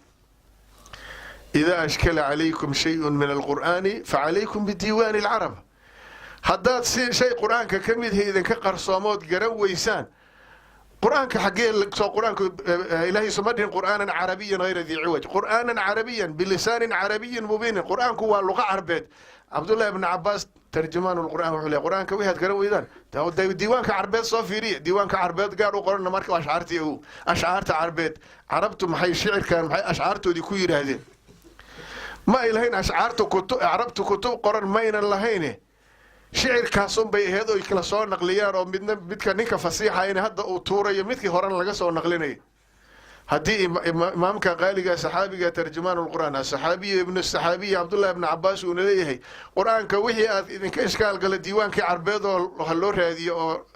"إذا أشكل عليكم شيء من القرآن فعليكم بديوان العرب." Haddaad si shay Qur-aanka ka mid yahay idinka qarsoomood garan weysaan, Qur-aanka xaggee soo Qur-aanku Ilaahay suma dhihin قرآنا عربيا غير ذي عوج، قرآنا عربيا بلسان عربي مبين. Qur-aanku waa luqa Carbeed. Cabdullahi ibn Cabaas tarjumaan lqur'an wuxuu leeyahy, Qur-aanka wixaad garan weydaan diiwaanka Carbeed soo fiiriya. Diiwaanka Carbeed gaar u qorana marka ashcaartii, ashcaarta Carbeed. Carabtu maxay shicirkan, maxay ashcaartoodii ku yidhaahdeen? Ma ay lahayn ashcaarta kutub, Carabtu kutub qoran maynan lahayne, shicirkaasun bay ahayd oy kala soo naqliyaan, oo midna midka ninka fasiixa in hadda uu tuurayo, midkii horena laga soo naqlinayo. Haddii imaamka qaaliga, saxaabiga, tarjumaan lqur'aan, asaxaabiyu ibnu saxaabiyi, Cabdullahi ibnu Cabaas uuna leeyahay, Qur-aanka wixii aad idinka ishkaal gala diiwaankii Carbeed oo ha loo raadiyo oo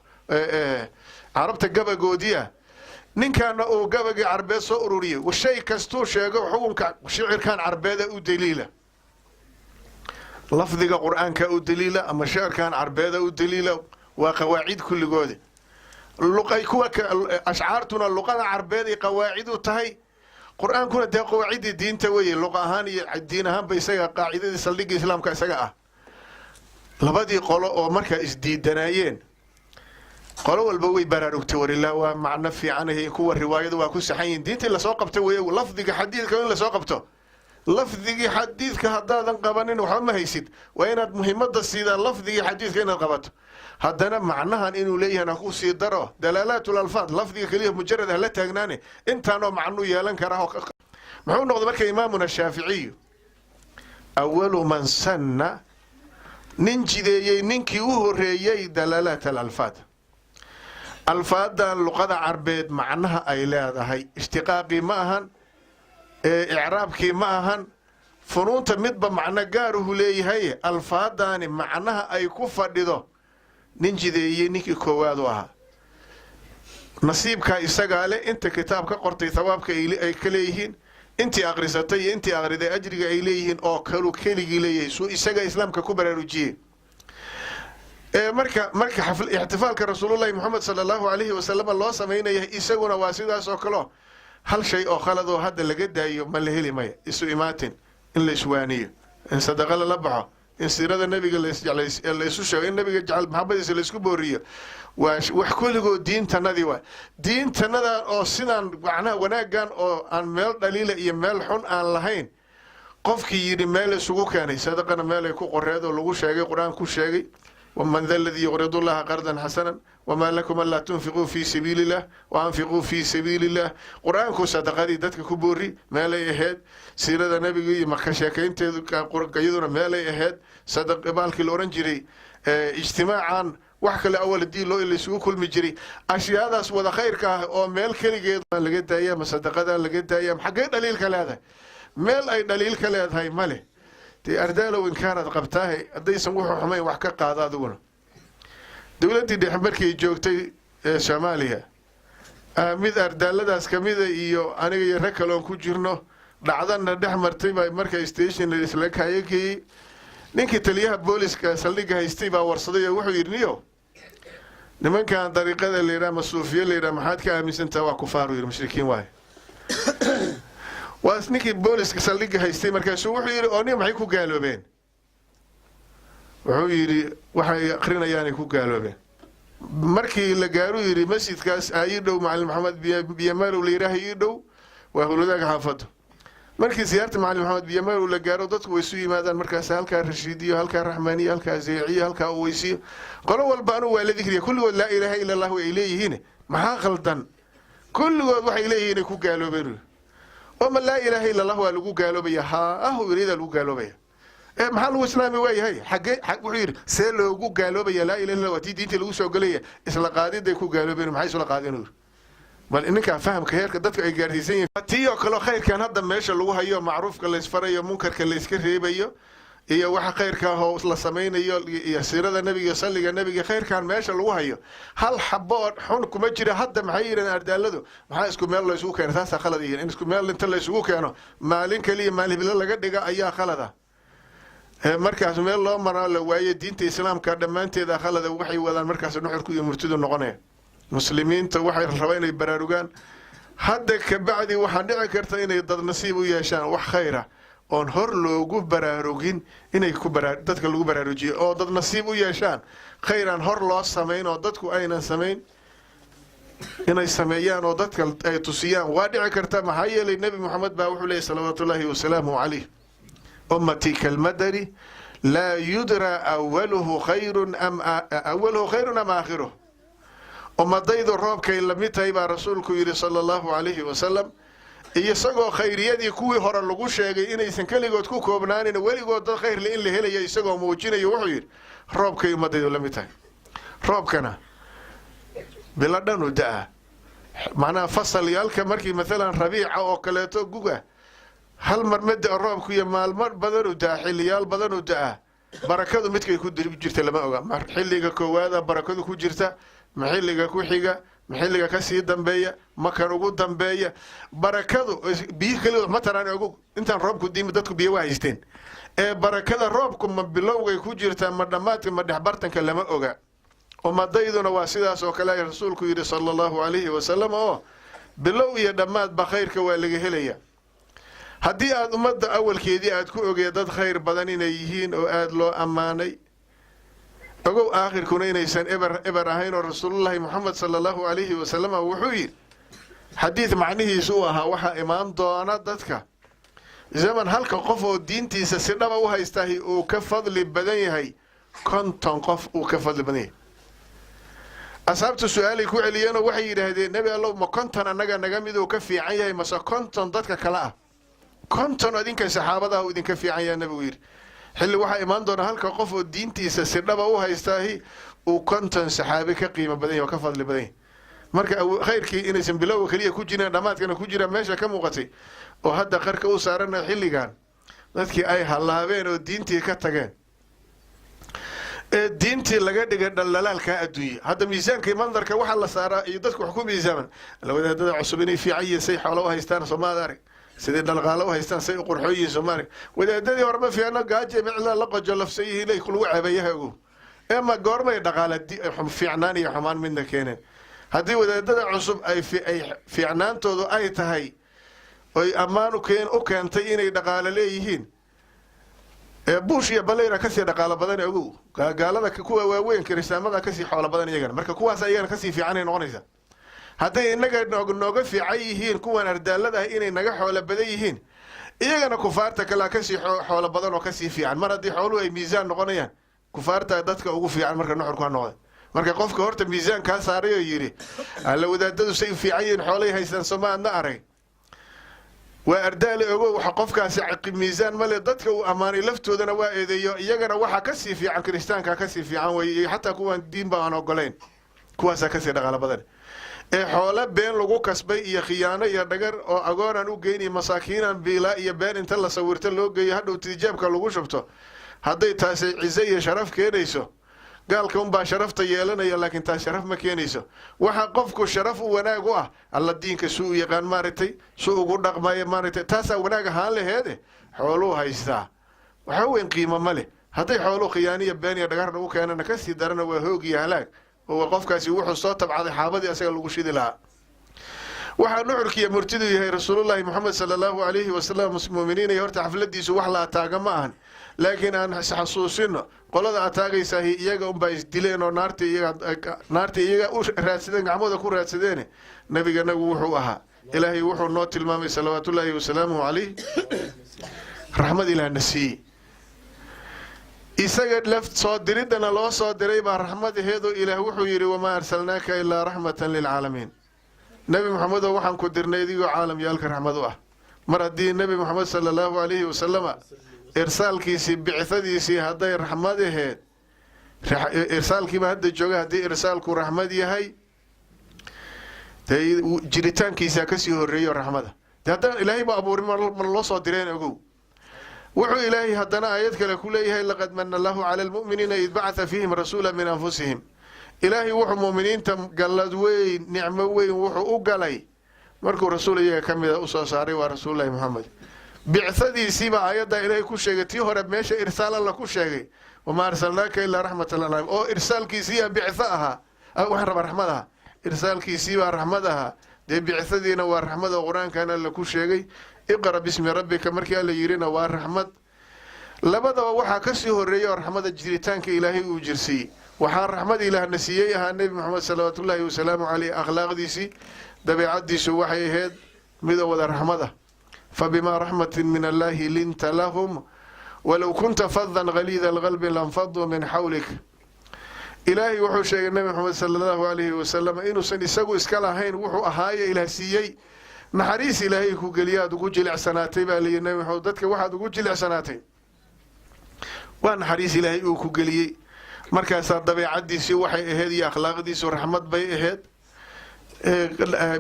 Carabta gabagoodii ah, ninkaana uu gabagii Carbeed soo ururiyey, shay kastuu sheego xukunka shicirkan Carbeeda u daliila, lafdiga Qur-aanka u daliila ama shicirkan Carbeeda u daliila, waa qawaacid kulligooda luqay. Kuwa ashcaartuna luqada Carbeed ay qawaacid u tahay, Qur-aankuna dee qawaaciddii diinta weye, luqa ahaan iyo diin ahaanba isaga qaacidadii saldhigga Islaamka isaga ah. Labadii qolo oo markaa isdiidanaayeen, qolo walba way baraarugtay. Warilaa waa macno fiicanay, kuwa riwaayadu waa ku saxan yihin. Diintii lasoo qabta wey, lafdiga xadiidka in lasoo qabto. Lafdigii xadiidka haddaadan qabanin waxba ma haysid. Waa inaad muhiimada siidaa lafdigii xadiidka inaad qabato. Haddana macnahan inuu leeyahay ha ku sii daro dalaalaat lalfaad. Lafdiga keliya mujarad hala taagnaane, intaanoo macnuu yeelan karaa. Muxuu noqday marka imaamuna Shaaficiyu? أول من سن, nin jideeyey, ninkii u horeeyey dalaalaat alalfaad, alfaadan luqada Carbeed macnaha ay leedahay. Ishtiqaaqii ma ahan, icraabkii ma ahan, funuunta midba macno gaaruhu leeyahay. Alfaadaani macnaha ay ku fadhido nin jideeyey, ninkii koowaad u ahaa. Nasiibkaa isagaa leh. Inta kitaab ka qortay thawaabka ay ka leeyihiin, intii aqrisatay iyo intii aqriday ajriga ay leeyihiin oo kalu keligii leeyahay, suu isaga Islaamka ku baraarujiyey. Marka ixtifaalka Rasuulullahi Moxamed صلى الله عليه وسلم loo samaynaya, isaguna waa sidaas oo kaleo. Hal shay oo khaladoo hadda laga daayo ma la heli maya. Isu imaatin, in la iswaaniyo, in sadaqa lala baxo, in siirada Nebiga laysu sheego, in Nebiga jecel maxabadiisa laysku booriyo, waa wax kulligood diintanadii. Waa diintanadan oo sidaan macnaha wanaaggan oo aan meel dhaliila iyo meel xun aan lahayn. Qofkii yidhi meel isugu keenay, sadaqana meelay ku qoreed oo lagu sheegay, Qur-aan ku sheegay: "ومن ذا الذي يقرض الله قرضا حسنا وما لكم ألا تنفقوا في سبيل الله وأنفقوا في سبيل الله." Qur-aanku sadaqadii dadka ku boori meelay ahayd, siirada Nebiga iyo maka sheekaynteedu iyaduna meelay ahayd, baalkii la oran jiray ijtimaacan, wax kale awal hadii loo laysugu kulmi jiray, ashyaadaas wada khayrka ah oo meel keligeed laga daaya, ma sadaqada laga daaya? Xaggee dhaliilka leedahay? Meel ay dhaliil ka leedahay ma leh. Dee ardaalow, inkaanaad qabtaahe, haddaysan wuxuu xumayn wax ka qaada adiguna. Dowladdii dhexe markay joogtay ee Soomaaliya, mid ardaaladaas kamida iyo aniga iyo rag kaloon ku jirno, dhacdana dhex martay baa marka station isla kaayo geeyey. Ninkii taliyaha booliska saldhigga haystay baa warsaday oo wuxuu yidhi: "Niyo, Nimankan dariiqada la yidhaha, masuufiye la yidhaha, maxaad ka aaminsantaha? Waa kufaaru yidhi, mushrikiin waaye. Waa ninkii booliska saldhigga haystay. Markaasuu wuxuu yidhi, oo nin maxay ku gaaloobeen? Wuxuu yidhi, waxay akrinayaanay ku gaaloobeen. Markii la gaaruu yidhi masjidkaas aa ii dhow, Macalin Maxamed Biyamaalow la yidhaaha ii dhow, waa howlwadaaga xaafadda. Markii siyaarta Macalin Maxamed Biyamaalow la gaaro, dadku way isu yimaadaan. Markaas halkaa Rashiidiyo, halkaa Raxmaaniyo, halkaa Zeyciyo, halkaa Uweysiyo, qolo walba anuu waa la dikriya. Kulligood laa ilaaha ila Allah ay leeyihiin. Maxaa qaldan? Kulligood waxay leeyihiin inay ku gaaloobeen. Oo ma laa ilaaha ila Allah waa lagu gaaloobaya? Haa, ahu yidhi, lagu gaaloobaya. Ee maxaa lagu islaami waayahay? Xagee? Wuxuu yidhi, see loogu gaaloobaya laa ilaha illa? Waa tii diinta lagu soo gelaya. Isla qaadiday ku gaaloobeen. Maxay isla qaadeen? Yidhi, bal ninkaa fahamka heerka dadka ay gaarsiisan yihiin. Tii oo kaleo khayrkan hadda meesha lagu hayo, macruufka laysfarayo, munkarka layska reebayo, iyo waxa khayrka ahoo la samaynayo, iyo siirada nebiga iyo salliga nebiga, khayrkan meesha lagu hayo, hal xabo oo xun kuma jira. Hadda maxay yidhahdeen ardaaladu? Maxaa isku meel laysugu keeno? Taasaa khalad yihiin. In isku meel inta laysugu keeno maalin kaliya, maalin hiblo laga dhiga ayaa khalada. Markaas meel loo maraa la waaye, diinta Islaamka dhammaanteeda khalada waxay wadaan. Markaas nuxurku iyo murtidu noqonaya, muslimiinta waxay rabaa inay baraarugaan hadda kabacdi. Waxaa dhici karta inay dad nasiib u yeeshaan wax khayra oon hor loogu baraarugin, inay ku dadka lagu baraarujiyo oo dad nasiib u yeeshaan khayraan hor loo samayn oo dadku aynan samayn inay sameeyaan oo dadka ay tusiyaan waa dhici karta. Maxaa yeelay, Nebi Moxamed baa wuxuu leeyay, salawaatu ullaahi wasalaamu calayh, ummatii kalmadari laa yudraa awaluhu khayrun am aakhiruh. Ummadaydu roobkay lamid tahay baa rasuulku yidhi, sala Allahu calayhi wasalam, iyo isagoo khayriyadii kuwii hore lagu sheegay inaysan keligood ku koobnaanin, weligood dad khayrle in la helayo isagoo muujinayo, wuxuu yidhi, roobkay ummadaydu la mid tahay. Roobkana bilo dhanu da-a, macnaha fasalyaalka markii maalan rabiica oo kaleeto, guga, hal mar ma da roobku iyo maalmo badanu da-a, xilliyaal badanu da-a. Barakadu midkay ku jirta lama oga. Ma xilliga koowaada barakadu ku jirta? Ma xilliga ku xiga? Ma xilliga kasii dambeeya? Ma kan ugu dambeeya? Barakadu biyo keligood ma taraan ogu. Intaan roobku diimi dadku biyo waa haysteen. Ee barakada roobku ma bilowgay ku jirtaa, ma dhammaadka, ma dhexbartanka? Lama oga. Ummadayduna waa sidaas oo kale, rasuulku yidhi, sala Allahu calayhi wasalam, oo bilow iyo dhammaadba khayrka waa laga helaya. Haddii aad ummadda awalkeedii aad ku ogee dad khayr badan inay yihiin oo aada loo ammaanay, ogow aakhirkuna inaysan eber eber ahayn. Oo Rasuulullaahi Moxamed sala Allahu calayhi wasalam wuxuu yidhi xadiid macnihiisu u ahaa, waxaa imaan doona dadka zaman halka qof oo diintiisa si dhaba u haystahi uu ka fadli badan yahay 50 qof uu ka fadli badan yahay. Asxaabtu su-aalay ku celiyeenoo waxay yidhaahdeen, Nebi Allow, ma 50 annaga naga miduu ka fiican yahay, mase 50 dadka kale ah? 50 adinka saxaabadaha uu idinka fiican yahay, nabigu yidhi. Xilli waxaa imaan doona halka qof oo diintiisa si dhaba u haystaahi uu 50 saxaabi ka qiimo badan yahay oo ka fadli badan yahay. Marka khayrkii inaysan bilowga keliya ku jirin, dhammaadkana ku jiraan, meesha ka muuqatay oo hadda qarka u saarana xilligan dadkii ay hallaabeen oo diintii ka tageen ee diintii laga dhigay dhaldhalaalka adduunye. Hadda miisaankii mandarka waxaa la saaraa iyo dadku wax ku miisaaman wadaadada cusub inay fiican yihiin, say xoolo u haystaan, soomaad arag, sidai dhaqaalo u haystaan, say u qurxoon yihiin, soo maarag. Wadaadadii hore ma fiicno, gaajo micla la qojo lafsan yihiin lagu ceebayaha ogow. Ee ma goormay dhaqaale fiicnaan iyo xumaan midna keeneen? Haddii wadaadada cusub ay fiicnaantoodu ay tahay oy ammaan u keentay inay dhaqaalo leeyihiin, ee Bush iyo Blair kasii dhaqaalo badan ogow. Gaalada kuwa waaweyn, kiristaamada kasii xoolo badan iyagana. Marka kuwaas iyagana kasii fiicanay noqonaysa. Hadday inaga nooga fiican yihiin kuwan ardaalada ah, inay naga xoolo badan yihiin, iyagana kufaarta kalea kasii xoolo badan oo kasii fiican. Mar haddii xooluhu ay miisaan noqonayaan, kufaarta dadka ugu fiican. Marka nuxurku ha noqday, marka qofka horta miisaan kaa saaray oo yidhi, alla wadaadadu say fiican yihiin, xoolay haystaan, sooma adna arag, waa ardaale ogow. Waxa qofkaasi miisaan male. Dadka uu ammaanay laftoodana waa eedeeyo. Iyagana waxaa kasii fiican kiristaanka kasii fiican wey, iyo xataa kuwaan diinba aan ogolayn, kuwaasaa kasii dhaqaalo badan. Ee xoolo been lagu kasbay iyo khiyaano iyo dhagar oo agoonaan u geyn, masaakiinaan biilaa, iyo been inta la sawirto loo geeyo, hadhow tijaabka lagu shubto, hadday taasi ciise iyo sharaf keenayso, gaalka unbaa sharafta yeelanaya, laakiin taas sharaf ma keenayso. Waxa qofku sharaf u wanaag u ah, alla diinka su u yaqaan, maaragtay, su ugu dhaqmaya, maaragtay, taasaa wanaag ahaan laheede. Xooluu haystaa waxa weyn qiimo ma leh. Hadday xooluu khiyaaniya, been iyo dhagar lagu keenana, kasii darana waa hoog iyo halaag. Oo qofkaasi wuxuu soo tabcaday xaabadii asaga lagu shidi lahaa. Waxaa nuxurkiiyo murtidu yahay, Rasuulullaahi Moxamed sala Allahu calayhi wasalam, muminiin iyo horta xafladiisu wax la ataaga ma ahan, laakiin aan isxasuusino, qolada ataagaysaahi iyaga unbaa isdileen oo naarta iyaga u raadsadeen, gacmooda ku raadsadeene. Nabiganagu wuxuu ahaa, Ilaahay wuxuu noo tilmaamay, salawaatullaahi wasalaamuhu calayh, raxmad Ilaahna siiyey. Isaga laf soo diriddana loo soo diray baa raxmadaheedu. Ilaah wuxuu yidhi: "Wamaa arsalnaaka ilaa raxmatan lilcaalamiin." Nebi Moxamedow, waxaan ku dirnay idigoo caalamyaalka raxmad u ah. Mar haddii Nebi Moxamed sala Allahu calayhi wasalama irsaalkiisii, bicthadiisii hadday raxmad aheed, irsaalkiiba hadda jooga, haddii irsaalku raxmad yahay, dee jiritaankiisaa kasii horreeyo raxmada. De haddaan Ilaahay ba abuurin, ma loo soo direen? Ogow, wuxuu Ilaahay haddana aayad kale ku leeyahay: "Laqad mana Allahu cala almu'miniina id bacatha fiihim rasuula min anfusihim." Ilaahay wuxuu mu'miniinta gallad weyn, nicmo weyn wuxuu u galay markuu rasuul iyaga ka mida usoo saaray, waa Rasuululahi Moxamed. Bicadiisiibaa aayaddaa Ilaahay ku sheegay. Tii hore meesha irsaal Alla ku sheegay, "Wamaa arsalnaaka ilaa raxmatan lilcaalamiin", oo irsaalkiisiiyaa bictho ahaa, waxaan rabaa raxmad ahaa, irsaalkiisiibaa raxmad ahaa. Dee bicadiina waa raxmad oo Qur-aankan Alla ku sheegay. "Iqra bismi rabbika" markii Alla yirina waa raxmad. Labadaba waxaa kasii horeeyay oo raxmada jiritaanka Ilaahay uu jirsiiyey. Waxaa raxmad Ilaahna siiyey ahaa Nebi Moxamed salawaatullaahi wasalaamu caleyh. Akhlaaqdiisii, dabeecadiisu waxay ahayd midoo wada raxmad ah. "Fabimaa raxmatin min Allaahi linta lahum walow kunta fadan galiida alqalbi lanfaduu min xawlik." Ilaahay wuxuu sheegay Nebi Moxamed sala Allahu alayhi wasalam inuusan isagu iska lahayn, wuxuu ahaaye Ilaah siiyey. Naxariis Ilaahay ku geliya aad ugu jilicsanaatay baa layihi. Nebi Maxamed, dadka waxaad ugu jilicsanaatay waa naxariis Ilaahay uu ku geliyey. Markaasaa dabeecadiisii waxay ahayd iyo akhlaaqdiisu raxmad bay ahayd,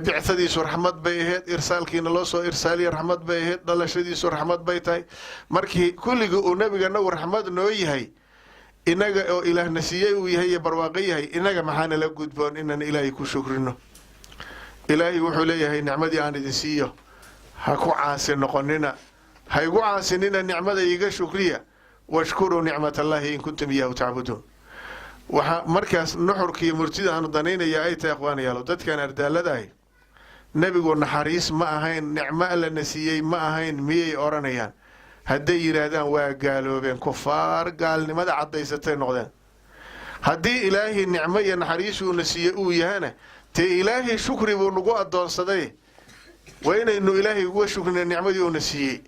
bicadiisu raxmad bay ahayd, irsaalkiina loo soo irsaaliya raxmad bay ahayd, dhalashadiisu raxmad bay tahay. Markii kulligii uu nabiganagu raxmad noo yahay, inaga oo Ilaahna siiyey uu yahay iyo barwaaqo yahay, inaga maxaana la gudboon? Inaan Ilaahay ku shukrino. Ilaahay wuxuu leeyahay: "Nicmadii aan idin siiyo ha ku caasi noqonina, ha igu caasinina, nicmada iiga shukriya." "Washkuruu nicmat Allahi in kuntum iyaahu tacbuduun." Waxaa markaas nuxurkiiyo murtida aanu danaynaya ay tahay, akhwaanayaalo, dadkan ardaaladahay, "Nebigu naxariis ma ahayn, nicmo Allana siiyey ma ahayn" miyay odhanayaan? Hadday yidhaahdaan, waa gaaloobeen, kufaar gaalnimada caddaysatay noqdeen. Haddii Ilaahay nicmo iyo naxariisuuna siiyey uu yahana, dee Ilaahay shukri buu nagu addoonsaday, waa inaynu Ilaahay uga shukrina nicmadii uuna siiyey.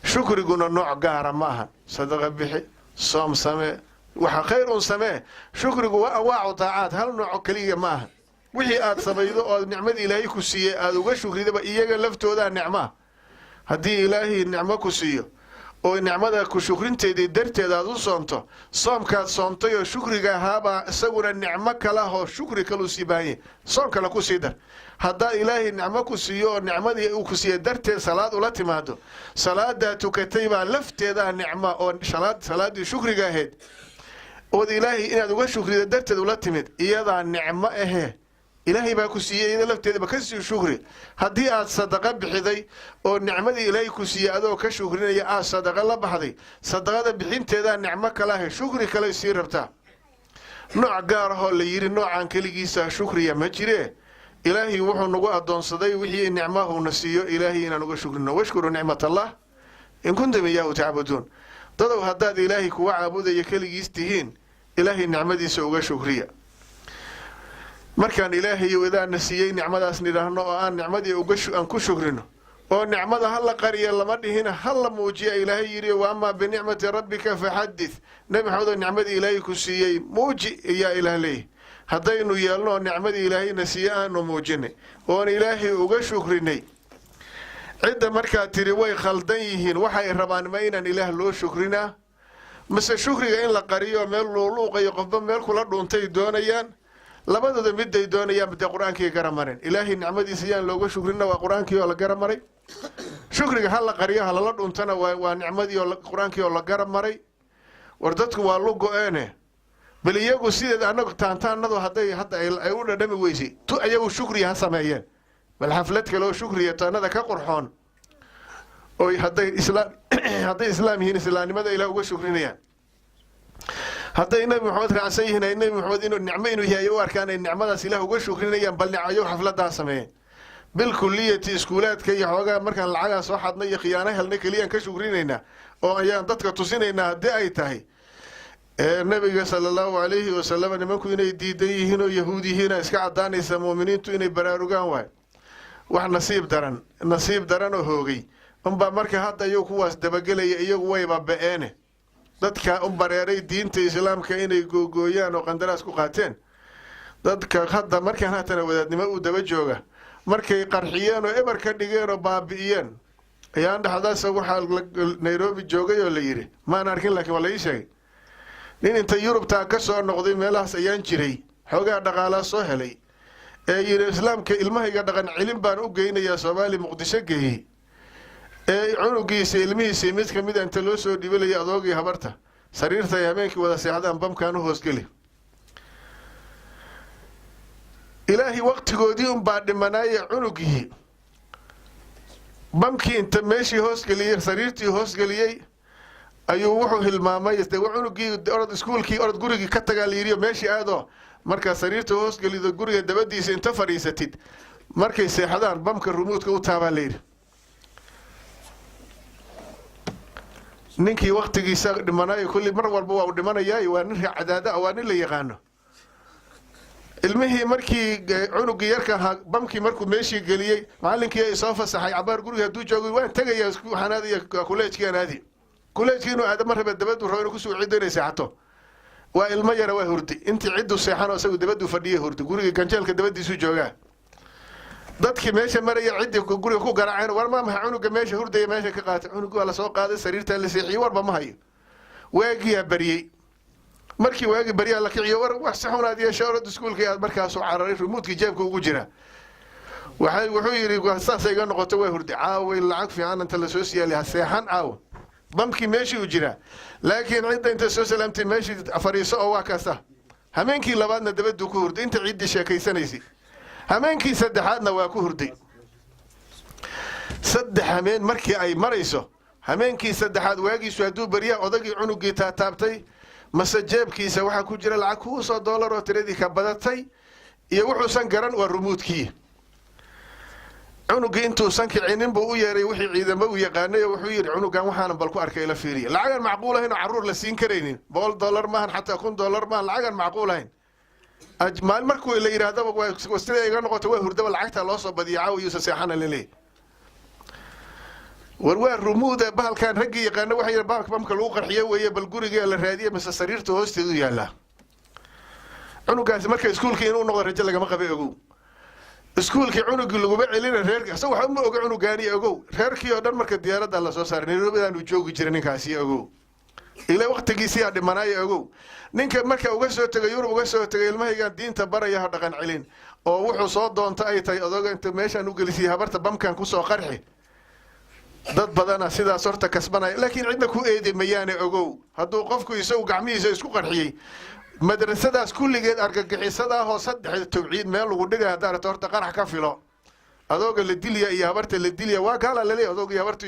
Shukriguna nooc gaara ma ahan, sadaqa bixi, soom samee, waxa khayr un samee. Shukrigu waa anwaacu daacaad, hal nooco keliya ma aha. Wixii aad samaydo oo nicmadii Ilaahay ku siiyey aada uga shukridaba, iyaga laftoodaa nicmaa. Haddii Ilaahay nicmo ku siiyo oo nicmada ku shukrinteedii darteed aad u soonto, soomkaad soontay oo shukriga ahaabaa isaguna nicmo kalahoo shukri kaluu sii baahanya, soom kale ku sii dar. Haddaa Ilaahay nicmo ku siiyo oo nicmadii uu ku siiya darteed salaad ula timaado, salaadaa tukatay baa lafteedaa nicma oo salaaddii shukriga ahayd ood Ilaahay inaad uga shukrida darteed ula timid, iyadaa nicmo ahee Ilaahay baa ku siiyey, iyada lafteedaba ka sii shukri. Haddii aad sadaqa bixiday oo nicmadii Ilaahay ku siiyey adoo ka shukrinaya aad sadaqa la baxday, sadaqada bixinteedaa nicmo kalahe, shukri kale sii rabtaa. Nooc gaar ahoo la yidhi noocan keligiisa shukriya ma jiree. Ilaahay wuxuu nagu addoonsaday wixii nicmahuna siiyo Ilaahay inaan uga shukrino. "Washkuruu nicmat Allah in kuntum iyaahu tacbuduun." Dadow, haddaad Ilaahay kuwa caabudaya keligiis tihiin, Ilaahay nicmadiisa uga shukriya. Markaan Ilaahayow idaana siiyey nicmadaas nidhaahno oo aan nicmadii aan ku shukrino, oo nicmada ha la qariya lama dhihina, ha la muujiya Ilaahay yidhi: "Wa amaa binicmati rabbika faxadith." Nebi Maxamed oo nicmadii Ilaahay ku siiyey muuji ayaa Ilaah leeyahy. Haddaynu yeelno oo nicmadii Ilaahayna siiye aanu muujinay oon Ilaahay uga shukrinay, cidda markaa tiri way khaldan yihiin, waxay rabaan ma inaan Ilaah loo shukrinaa, mase shukriga in la qariyo, meel luuluuqayo, qofba meel kula dhuuntay doonayaan? Labadooda miday doonayaan, dee Qur-aankii gara marin. Ilaahay nicmadiisa yaan looga shukrina waa Qur-aankii oo la gara maray. Shukriga ha la qariyo, ha lala dhuuntana waa nicmadii oo Qur-aankii oo la gara maray. War dadku waa lu go-eene, bal iyagu sideed anagu taantaanadu hadday hadda ay u dhadhami weysay, tu iyagu shukriya ha sameeyeen. Bal xaflad kale oo shukriya taanada ka qurxoon oy hadday islaam yihiin, islaamnimada Ilaah uga shukrinayaan. Hadday Nebi Maxamed raacsan yihiin, ay Nebi Maxamed inuu nicmo inuu yahay u arkaan, ay nicmadaas Ilaah uga shukrinayaan, bal ayagu xafladaa sameeyeen bilkuliyati iskuulaadka iyo xoogaa markaan lacagaa soo xadnay iyo khiyaano helnay keliyaan ka shukrinaynaa oo ayaan dadka tusinaynaa. Haddii ay tahay ee Nabiga sala Allahu calayhi wasalam nimanku inay diidan yihiin oo Yahuud yihiina iska caddaanaysa. Mu'miniintu inay baraarugaan waay. Wax nasiib daran, nasiib daran oo hoogay unbaa marka hadda iyagu kuwaas dabagelaya. Iyagu wayba ba'eene, dadka u bareeray diinta Islaamka inay googooyaan oo qandaraas ku qaateen, dadka hadda markaan haatana wadaadnimo u daba jooga, markay qarxiyeen oo eber ka dhigeen oo baabi'iyeen. Ayaan dhexdaas waxaa Nairobi joogay oo la yidhi, maan arkin laakiin waa la ii sheegay, nin inta Yurubtaa ka soo noqday meelahaas ayaan jiray, xoogaa dhaqaalaa soo helay, ee yidhi Islaamka ilmahayga dhaqan celin baan u geynayaa Soomaali, Muqdisho geeyey, ee cunugiisa ilmihiisa mid ka mida inta loo soo dhibalaya adoogii habarta sariirta ay habeenkii wada seexdaan bamkaan u hoosgeli. Ilaahay waqtigoodii unbaa dhimanaaye, cunugii bamkii inta meeshii hoosgeliyey, sariirtii hoosgeliyey, ayuu wuxuu hilmaamay de cunugii orod iskuulkii, orod gurigii ka tagaa la yidhi, meeshii aadoo markaa sariirta hoosgelido, guriga dabadiisa inta fadhiisatid, markay seexdaan bamka rumuudka u taabaa la yidhi. Ninkii waktigiisa dhimanaayo kulli mar walba waa u dhimanayaa, waa nin cadaada ah, waa nin la yaqaano. Ilmihii markii cunugii yarka ahaa bamkii markuu meeshii geliyey, macallinkii ay soo fasaxay cabaar guriga hadduu joogay, waan tegaya, waxaan aadaya kuleejkii, aan aadi kuleejkii. Inuu aado ma rabe, dabadu rabo inuu kusoo ciddo inay seexato. Waa ilmo yara, waa hurdi. Intii ciddu seexanoo isagu dabaduu fadhiyay, hurdi, guriga ganjeelka dabadiisuu joogaa. Dadkii meesha maraya ciddii guriga ku garaaceen, war maa maxay cunuga meesha hurdaya meesha ka qaatay? Cunugii waa lasoo qaaday, sariirtaa la seexiyey, warba ma hayo. Waagiyaa baryey. Markii waagi baryaa la kiciyo, war wax si xun aad yeeshay, orod iskuulkii aad. Markaasuu cararay, rumuudkii jeebka ugu jira. Waxay wuxuu yidhi saasay iga noqoto, waa hurdi caaway, lacag fiican inta lasoo siyaaliy ha seexan caawa. Bamkii meeshii uu jiraa, laakiin cidda inta soo salaamtay meeshii fadhiiso oo waa kaasa. Hameenkii labaadna dabaduu ku hurday inta ciddii sheekaysanaysay. Hameenkii saddexaadna waa ku hurday. 3 hameen markii ay marayso, hameenkii saddexaad waagiisu hadduu baryaa, odagii cunugii taataabtay, mase jeebkiisa waxaa ku jira lacag kuusoo doolar oo tiradii ka badatay iyo wuxuusan garan, waa rumuudkii. Cunugii intuusan kicinin buu u yeeray wixii ciidamo u yaqaanay oo wuxuu yidhi, cunugan waxaanan bal ku arkay ila fiiriya. Lacagaan macquul ahayn oo carruur la siin karaynin, $100 maahan, xataa $1000 maahan, lacagaan macquul ahayn. Maalin markuu la yidhaahdaba sida iga noqoto, waa hurdaba, lacagtaa loo soo badiya, caawa yuusa seexana laleeyahy. War waa rumuuda bahalkan. Raggii yaqaana waxay yidhi bahalka bamka lagu qarxiyo weeye. Bal guriga la raadiye, mise sariirta hoosteedu yaallaa. Cunugaasi marka iskuulkii inuu noqdo rajo lagama qabay, ogow. Iskuulkii cunugii laguma celina, reerki isaga waxba ma oga cunugaani, ogow. Reerkii oo dhan marka diyaaradda la soo saaray, Nairobidaanu joogi jiray ninkaasi, ogow, ila waqtigiisii aa dhimanaayo, ogow. Ninka marka uga soo tegay Yurub, uga soo tegay ilmahaygaan diinta baraya ha dhaqan celin, oo wuxuu soo doonta ay tahay odoga inta meeshaan u gelisiyay habarta bamkan kusoo qarxi. Dad badana sidaas horta kasbanaya, laakiin cidna ku eedi mayaane, ogow. Hadduu qofku isagu gacmihiisa isku qarxiyey madrasadaas kulligeed argagixisada ahoo saddex tawciid meel lagu dhigay, haddaa rabto horta qarax ka filo. Adooga la dilya iyo habarta la dilya waa gaalaa laleeyahay, adooga iyo habartu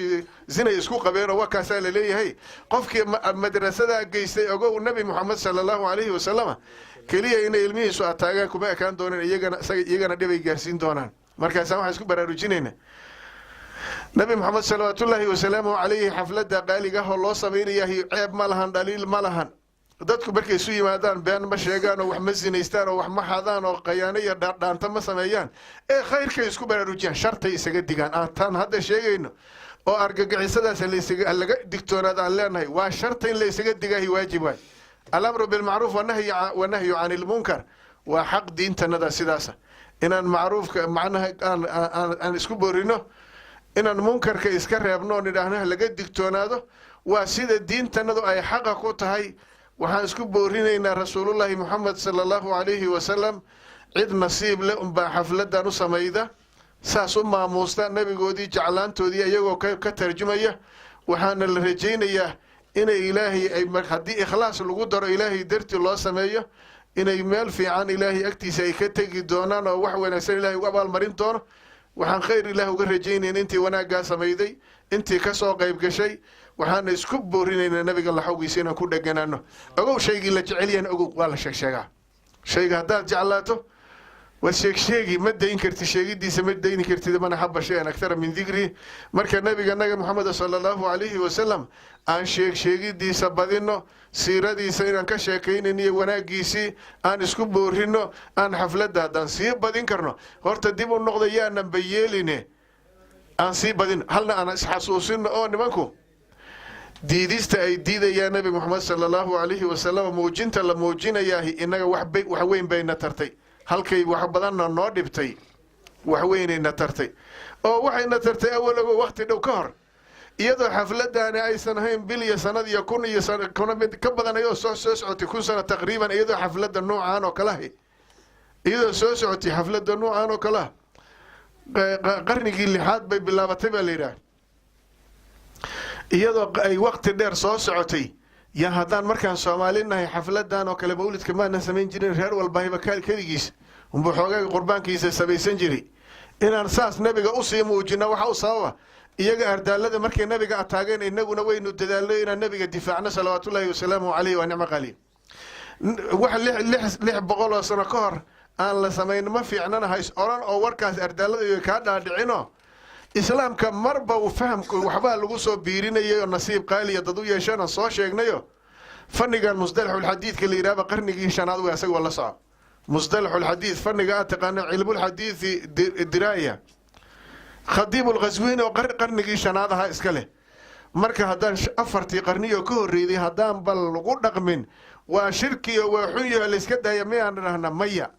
zinay isku qabeen oo waa kaasaa laleeyahay. Qofkii madrasadaa geystay, ogow, Nabi Muxamed sala Allahu calayhi wasalama keliya inay ilmihiisu ataagaan kuma ekaan doonaan, iyagana iyagana dhibay gaarsiin doonaan. Markaasaan waxaan isku baraarujinaynaa Nabi Moxamed salawaatullaahi wasalaamuhu calayhi xafladda qaaliga ah oo loo samaynayahay ceeb ma lahan, dhaliil ma lahan. Dadku markay isu yimaadaan been ma sheegaan oo wax ma zinaystaan oo wax ma xadaan oo khayaano iyo dhaanta ma sameeyaan, ee khayrkay isku baraarujiyaan, shartay isaga digaan. Aan taan hadda sheegayno oo argagixisadaas laga digtoonaad aan leenahay waa sharta in la isaga digaahi waajib waay. Alamru bilmacruuf wanahyu can ilmunkar waa xaq diintanada sidaasa, inaan macruufka macnaha aan isku boorino, inaan munkarka iska reebno oo nidhaahno laga digtoonaado, waa sida diintanadu ay xaqa ku tahay. Waxaan isku boorinaynaa Rasuulullaahi Moxamed sala Allahu calayhi wasalam. Cid nasiib leh unbaa xafladan u samayda, saas u maamuusta nebigoodii jeclaantoodii iyagoo ka tarjumaya. Waxaana la rajaynayaa inay Ilaahay ay haddii ikhlaas lagu daro, Ilaahay dartii loo sameeyo, inay meel fiican Ilaahay agtiisa ay ka tegi doonaan oo wax wanaagsan Ilahay ugu abaalmarin doono. Waxaan khayr Ilaah uga rajaynayna intii wanaaggaa samayday, intii ka soo qayb gashay. Waxaana isku boorinaynaa nabiga laxawgiisa inaan ku dheganaano. Ogow, shaygii la jecelyahan, ogow, waa la sheegsheegaa. Shayga haddaad jeclaato, waad sheegsheegi, ma dayn kartid sheegidiisa, ma dayni kartid. Man axaba shay-an akthara min dikri. Marka nabiga naga Moxamed sala Allahu calayhi wasalam aan sheegsheegidiisa badino, siiradiisa inaan ka sheekaynin iyo wanaagiisii aan isku boorino, aan xafladda haddaan sii badin karno, horta dib u noqda, yaanan ba yeeline, aan sii badin. Halna aan isxasuusino oo nimanku diidista ay diidayaan Nabi Moxamed sala Allahu calayhi wasalam, muujinta la muujinayaahi innaga wax weyn bayna tartay, halkay wax badanna noo dhibtay. Wax weynayna tartay oo waxayna tartay awalogo wakti dhow ka hor, iyadoo xafladani aysan ahayn bil iyo sanad iyo kun iyo kuna mid ka badan, ayadoo soo socotay 1000 sano taqriiban, iyadoo xafladda noocaan oo kalahi, iyadoo soo socotay xafladda noocaan oo kalaha, qarnigii lixaad bay bilaabatay baa la yidhaah. Iyadoo ay wakti dheer soo socotay yaa haddaan markaan Soomaali nahay, xafladan oo kale mawlidka maanan samayn jirin. Reer walbahiba keligiis unbuu xoogaaga qurbaankiisa samaysan jiray. Inaan saas nabiga usii muujino waxa u sababa iyaga ardaalada markay nabiga ataageen, inaguna waynu dadaalno inaan nabiga difaacno salawaatullaahi wasalaamu caleyh. Waa nicmo qali. Wax 600 oo sano ka hor aan la samayn ma fiicnana hays oran oo warkaas ardaalada iyo kaa dhaadhicino. Islaamka marba uu fahamku waxbaa lagu soo biirinayay oo nasiib qaaliya dad u yeesheen aan soo sheegnayo. Fannigan musdalaxulxadiidka la yidhahba qarnigii shanaad wey, asagoo la soco. Musdalaxulxadiid, fanniga aad taqaano, cilmulxadiidi diraaya, Khadiibulqaswiin oo qarnigii shanaad ahaa iska leh. Marka haddaan afartii qarniyoo ka horreeyday haddaan bal lagu dhaqmin, waa shirkiyo waa xun yaho, layska daaya miyaan dhahna? Maya.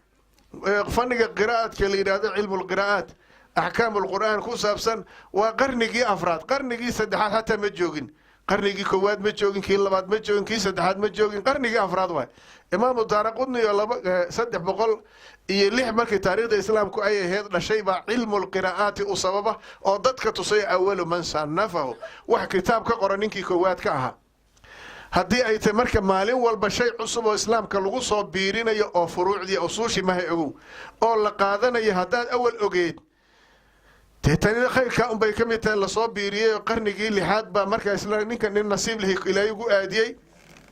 Fanniga qiraa'adka la yidhaahdo, cilmulqiraa'aat, axkaam alqur'aan ku saabsan, waa qarnigii afraad. Qarnigii saddexaad xataa ma joogin, qarnigii koowaad ma joogin, kii labaad ma joogin, kii saddexaad ma joogin, qarnigii afraad waay. Imaamu Daara Qudni oo laba 306 markii taariikhda islaamku ay ahayd dhashay baa cilmulqiraa'aati u sababa oo dadka tusay, awalu man sanafahu, wax kitaab ka qora ninkii koowaad ka ahaa. Haddii ay tahay marka maalin walba shay cusub oo islaamka lagu soo biirinayo oo furuucdii usuushii mahay, ogow, oo la qaadanayo, haddaad awal ogeed, dee tanina khayrkaa unbay ka mid tahay lasoo biiriyey. Oo qarnigii lixaad baa markaa isla ninka nin nasiib leh Ilaahay ugu aadiyey,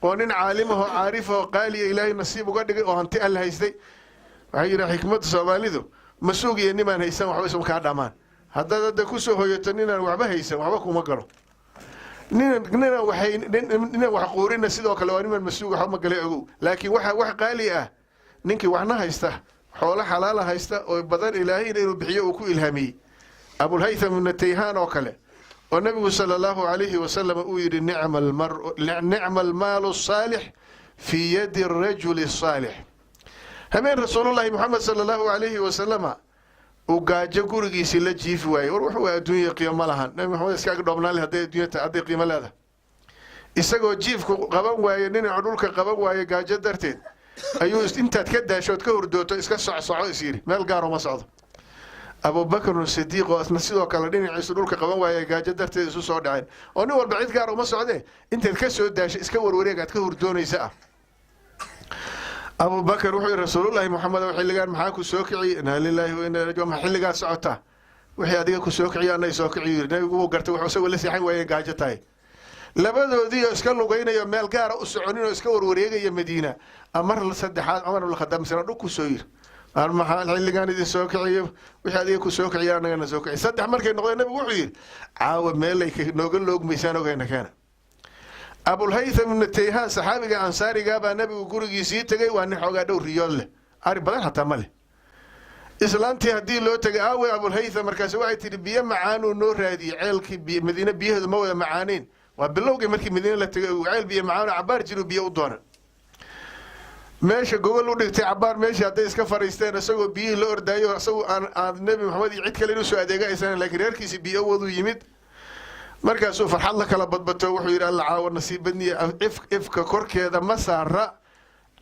oo nin caalimahoo caarifahoo qaaliya Ilaahay nasiib uga dhigay oo hanti alla haystay. Waxay yidhaha xikmadda Soomaalidu: masuug iyo nimaan haysan waxba isma kaa dhamaan. Haddaad hadda kusoo hoyato ninaan waxba haysan, waxba kuma galo. Ninaan waxay ninaan wax quurina sidoo kale waa nimaan masuug, waxba ma galay, ogow. Laakiin waxa wax qaali ah ninkii waxna haysta, xoolo xalaala haysta oo badan, Ilaahayna inuu bixiyo uu ku ilhaamiyey, Abulhaytham ibnu Tayhaan oo kale, oo nabigu sala Allahu calayhi wasalam uu yidhi: "Nicma almaalu asaalix fii yadi arajuli asaalix." Habeen Rasuulullahi Moxamed sala Allahu calayhi wasalama uu gaajo gurigiisii la jiifi waayey. War wuxuu adduunya qiimo ma lahan, Nabi Maxamed iska ag dhoobnaan leh hadday adduunya tahay, hadday qiimo leedahay. Isagoo jiifku qaban waaye, dhinacu dhulka qaban waaye gaajo darteed, ayuu intaad ka daashood ka hurdooto iska socsoco is yidhi, meel gaaro ma socdo. Abubakr Sidiiq oo isna sidoo kale dhinaciisu dhulka qaban waaye gaajo darteed, isu soo dhaceen oo nin walba cid gaar uma socdee, intaad ka soo daashay iska warwareeg aad ka hurdoonaysa ah. Abubakar wuxuu yidhi: "Rasuulullaahi Moxamed, xilligaan maxaa ku soo kiciy? Inaa lilaahi wa inaa rajiun. Ma xilligaad socotaa? Wixii adiga ku soo kiciyo anay soo kiciyo." Yidhi nabigu wuu gartay wuxuu isagoo la seexan waayeen gaajo tahay. Labadoodii oo iska lugaynayo, meel gaara u soconin oo iska warwareegaya Madiina, amar saddexaad Cumar ibn Khadaab misna dhug ku soo yiri: "Maxaa xilligaan idin soo kiciyo? Wixii adiga ku soo kiciyo annagana soo kiciy." Saddex markay noqdeen, nabigu wuxuu yidhi: "Caawa meelay nooga loogmaysaan ogayna keena." Abulhaytham ibnu Tayhaan, saxaabiga ansaarigaa, baa nabigu gurigiisii tegey. Waa nin xoogaa dhow riyood leh, ari badan xataa ma leh. Islaantii haddii loo tegay, aawe Abulhaytham? Markaasi waxay tidhi: "Biyo macaanuu noo raadiyey." Ceelkii Madiine biyaheedu ma wada macaaneen, waa bilowgii markii Madiine la tegay. Ceel biyo macaano cabaar jiru biyo u doona, meesha gogol u dhigtay cabaar. Meeshii hadday iska fariisteen, isagoo biyihii la ordaayo, isagoo aan Nebi Maxamed iyo cid kale inuu soo adeega aysan, laakiin reerkiisii biyo waduu yimid. Markaasuu farxad la kala badbato, wuxuu yidhi: "Alla caawa nasiib badniya, ifka korkeeda ma saara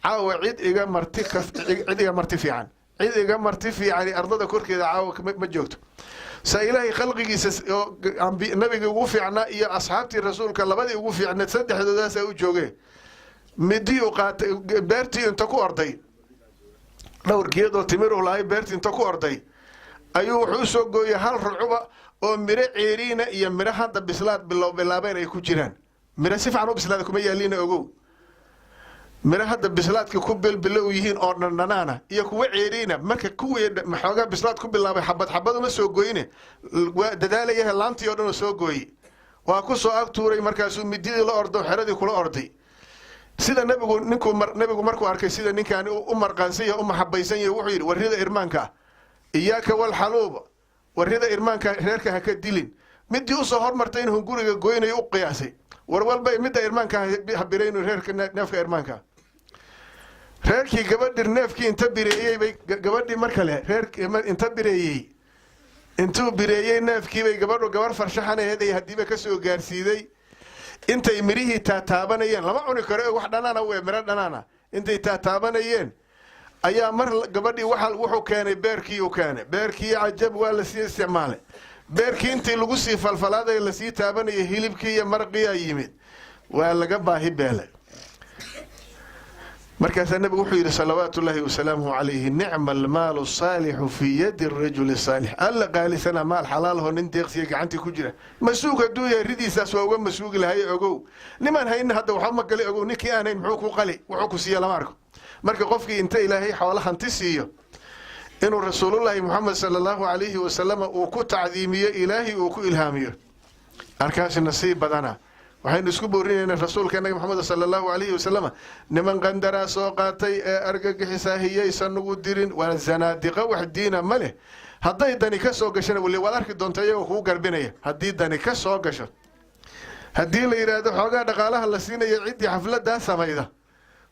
caawa cid iga marti, cid iga marti fiican, cid iga marti fiicani ardada korkeeda caawa ma joogto." Saa Ilaahay khalqigiisa oo nabiga ugu fiicnaa iyo asxaabtii rasuulka labadii ugu fiicneed, saddexdoodaasaa u joogee, midii uu qaatay, beertii inta ku orday, dhowr geed oo timir uu lahay beertii inta ku orday, ayuu wuxuu usoo gooyey hal rucuba. Oo miro ceeriina iyo miro hadda bislaad bilow bilaabeen ay ku jiraan. Miro si fiican u bislaada kuma yaaliina, ogow. Miro hadda bislaadka ku bilbilow yihiin oo dhandhanaana iyo kuwa ceeriina. Marka kuwii xoogaa bislaad ku bilaabay xabad xabad uma soo goyne, waa dadaalayaha, laantii oo dhan oo soo gooyey, waa ku soo ag tuuray. Markaasuu mididii la ordo, xeradii kula orday. Sida nabigu ninkuu nabigu markuu arkay sida ninkaani u marqaansan yahay, u maxabaysan yahay, wuxuu yidhi: "Warrida irmaanka ah, إياك والحلوب, warrida irmaanka reerka ha ka dilin." Midii usoo hormartay inuu guriga goynayo u qiyaasay. War walba midda irmaanka ha biraynu reerka, neefka irmaanka. Reerkii gabadhir neefkii inta bireeyey bay gabadhii mar kale reer inta bireeyey, intuu bireeyey neefkiibay gabadhu, gabarh farshaxanaheed ay haddiiba ka soo gaarsiiday. Intay mirihii taataabanayeen, lama cuni karo, wax dhanaana we, miro dhanaana, intay taataabanayeen ayaa mar gabadhii waxa wuxuu keenay beerkii uu keenay. Beerkii cajab, waa lasii isticmaalay beerkii. Intii lagu sii falfalaaday, lasii taabanayay, hilibkii iyo marqiyaa yimid, waa laga baahi beelay. Markaasaa nabigu wuxuu yidhi صلوات الله وسلامه عليه: نعم المال الصالح في يد الرجل الصالح. Alla qaalisana maal xalaalho nin deeqsiya gacantii ku jira. Masuug hadduu yahay, ridiisaas waa uga masuugi lahay, ogow. Nimaan haynin hadda waxba ma gali, ogow. Ninkii aan hayn muxuu ku qali? Wuxuu ku siiya lama arko. Marka qofkii inta Ilaahay xoolo hanti siiyo, inuu Rasuulullaahi Muxamed صلى الله عليه وسلم uu ku tacdiimiyo, Ilaahay uu ku ilhaamiyo, arkaasi nasiib badana. Waxaynu isku boorinaynaa rasuulka nabi Maxamed صلى الله عليه وسلم. Niman qandaraa soo qaatay ee argagixisaa hiyaysan nugu dirin, waa zanaadiqo, wax diina ma leh. Hadday dani ka soo gashana, weli waad arki doonta iyagoo kugu garbinaya. Haddii dani ka soo gasho, haddii la yidhaahdo xoogaa dhaqaalaha la siinayo ciddii xafladaa samayda,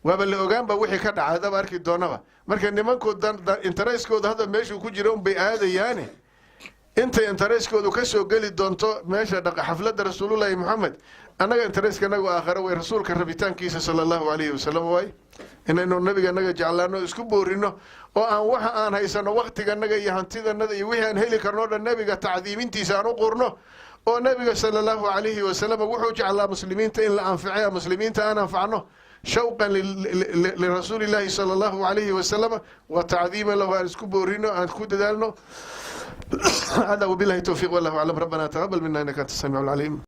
waaba la ogaanba wixii ka dhaca, hadaba arki doonaba. Marka nimanku interest-kooda hadda meeshuu ku jira unbay aadayaane. Intay interest-koodu ka soo geli doonto meesha xafladda Rasuulullaahi Moxamed, annaga interest-ka anagu aakhare way, rasuulka rabitaankiisa صلى الله عليه وسلم waay inaynu nabiga naga jeclaano, isku boorino, oo aan waxa aan haysano, waktiganaga iyo hantidanada iyo wixii aan heli karno o dhan, nabiga tacdiimintiisa aan u qurno. Oo nabiga صلى الله عليه وسلم wuxuu jeclaa muslimiinta in la anficaya, muslimiinta aan anfacno شوقا لرسول الله صلى الله عليه وسلم وتعظيما له. Aan isku boorino, aan ku dadaalno. هذا وبالله التوفيق والله أعلم. ربنا تقبل منا إنك أنت السميع العليم.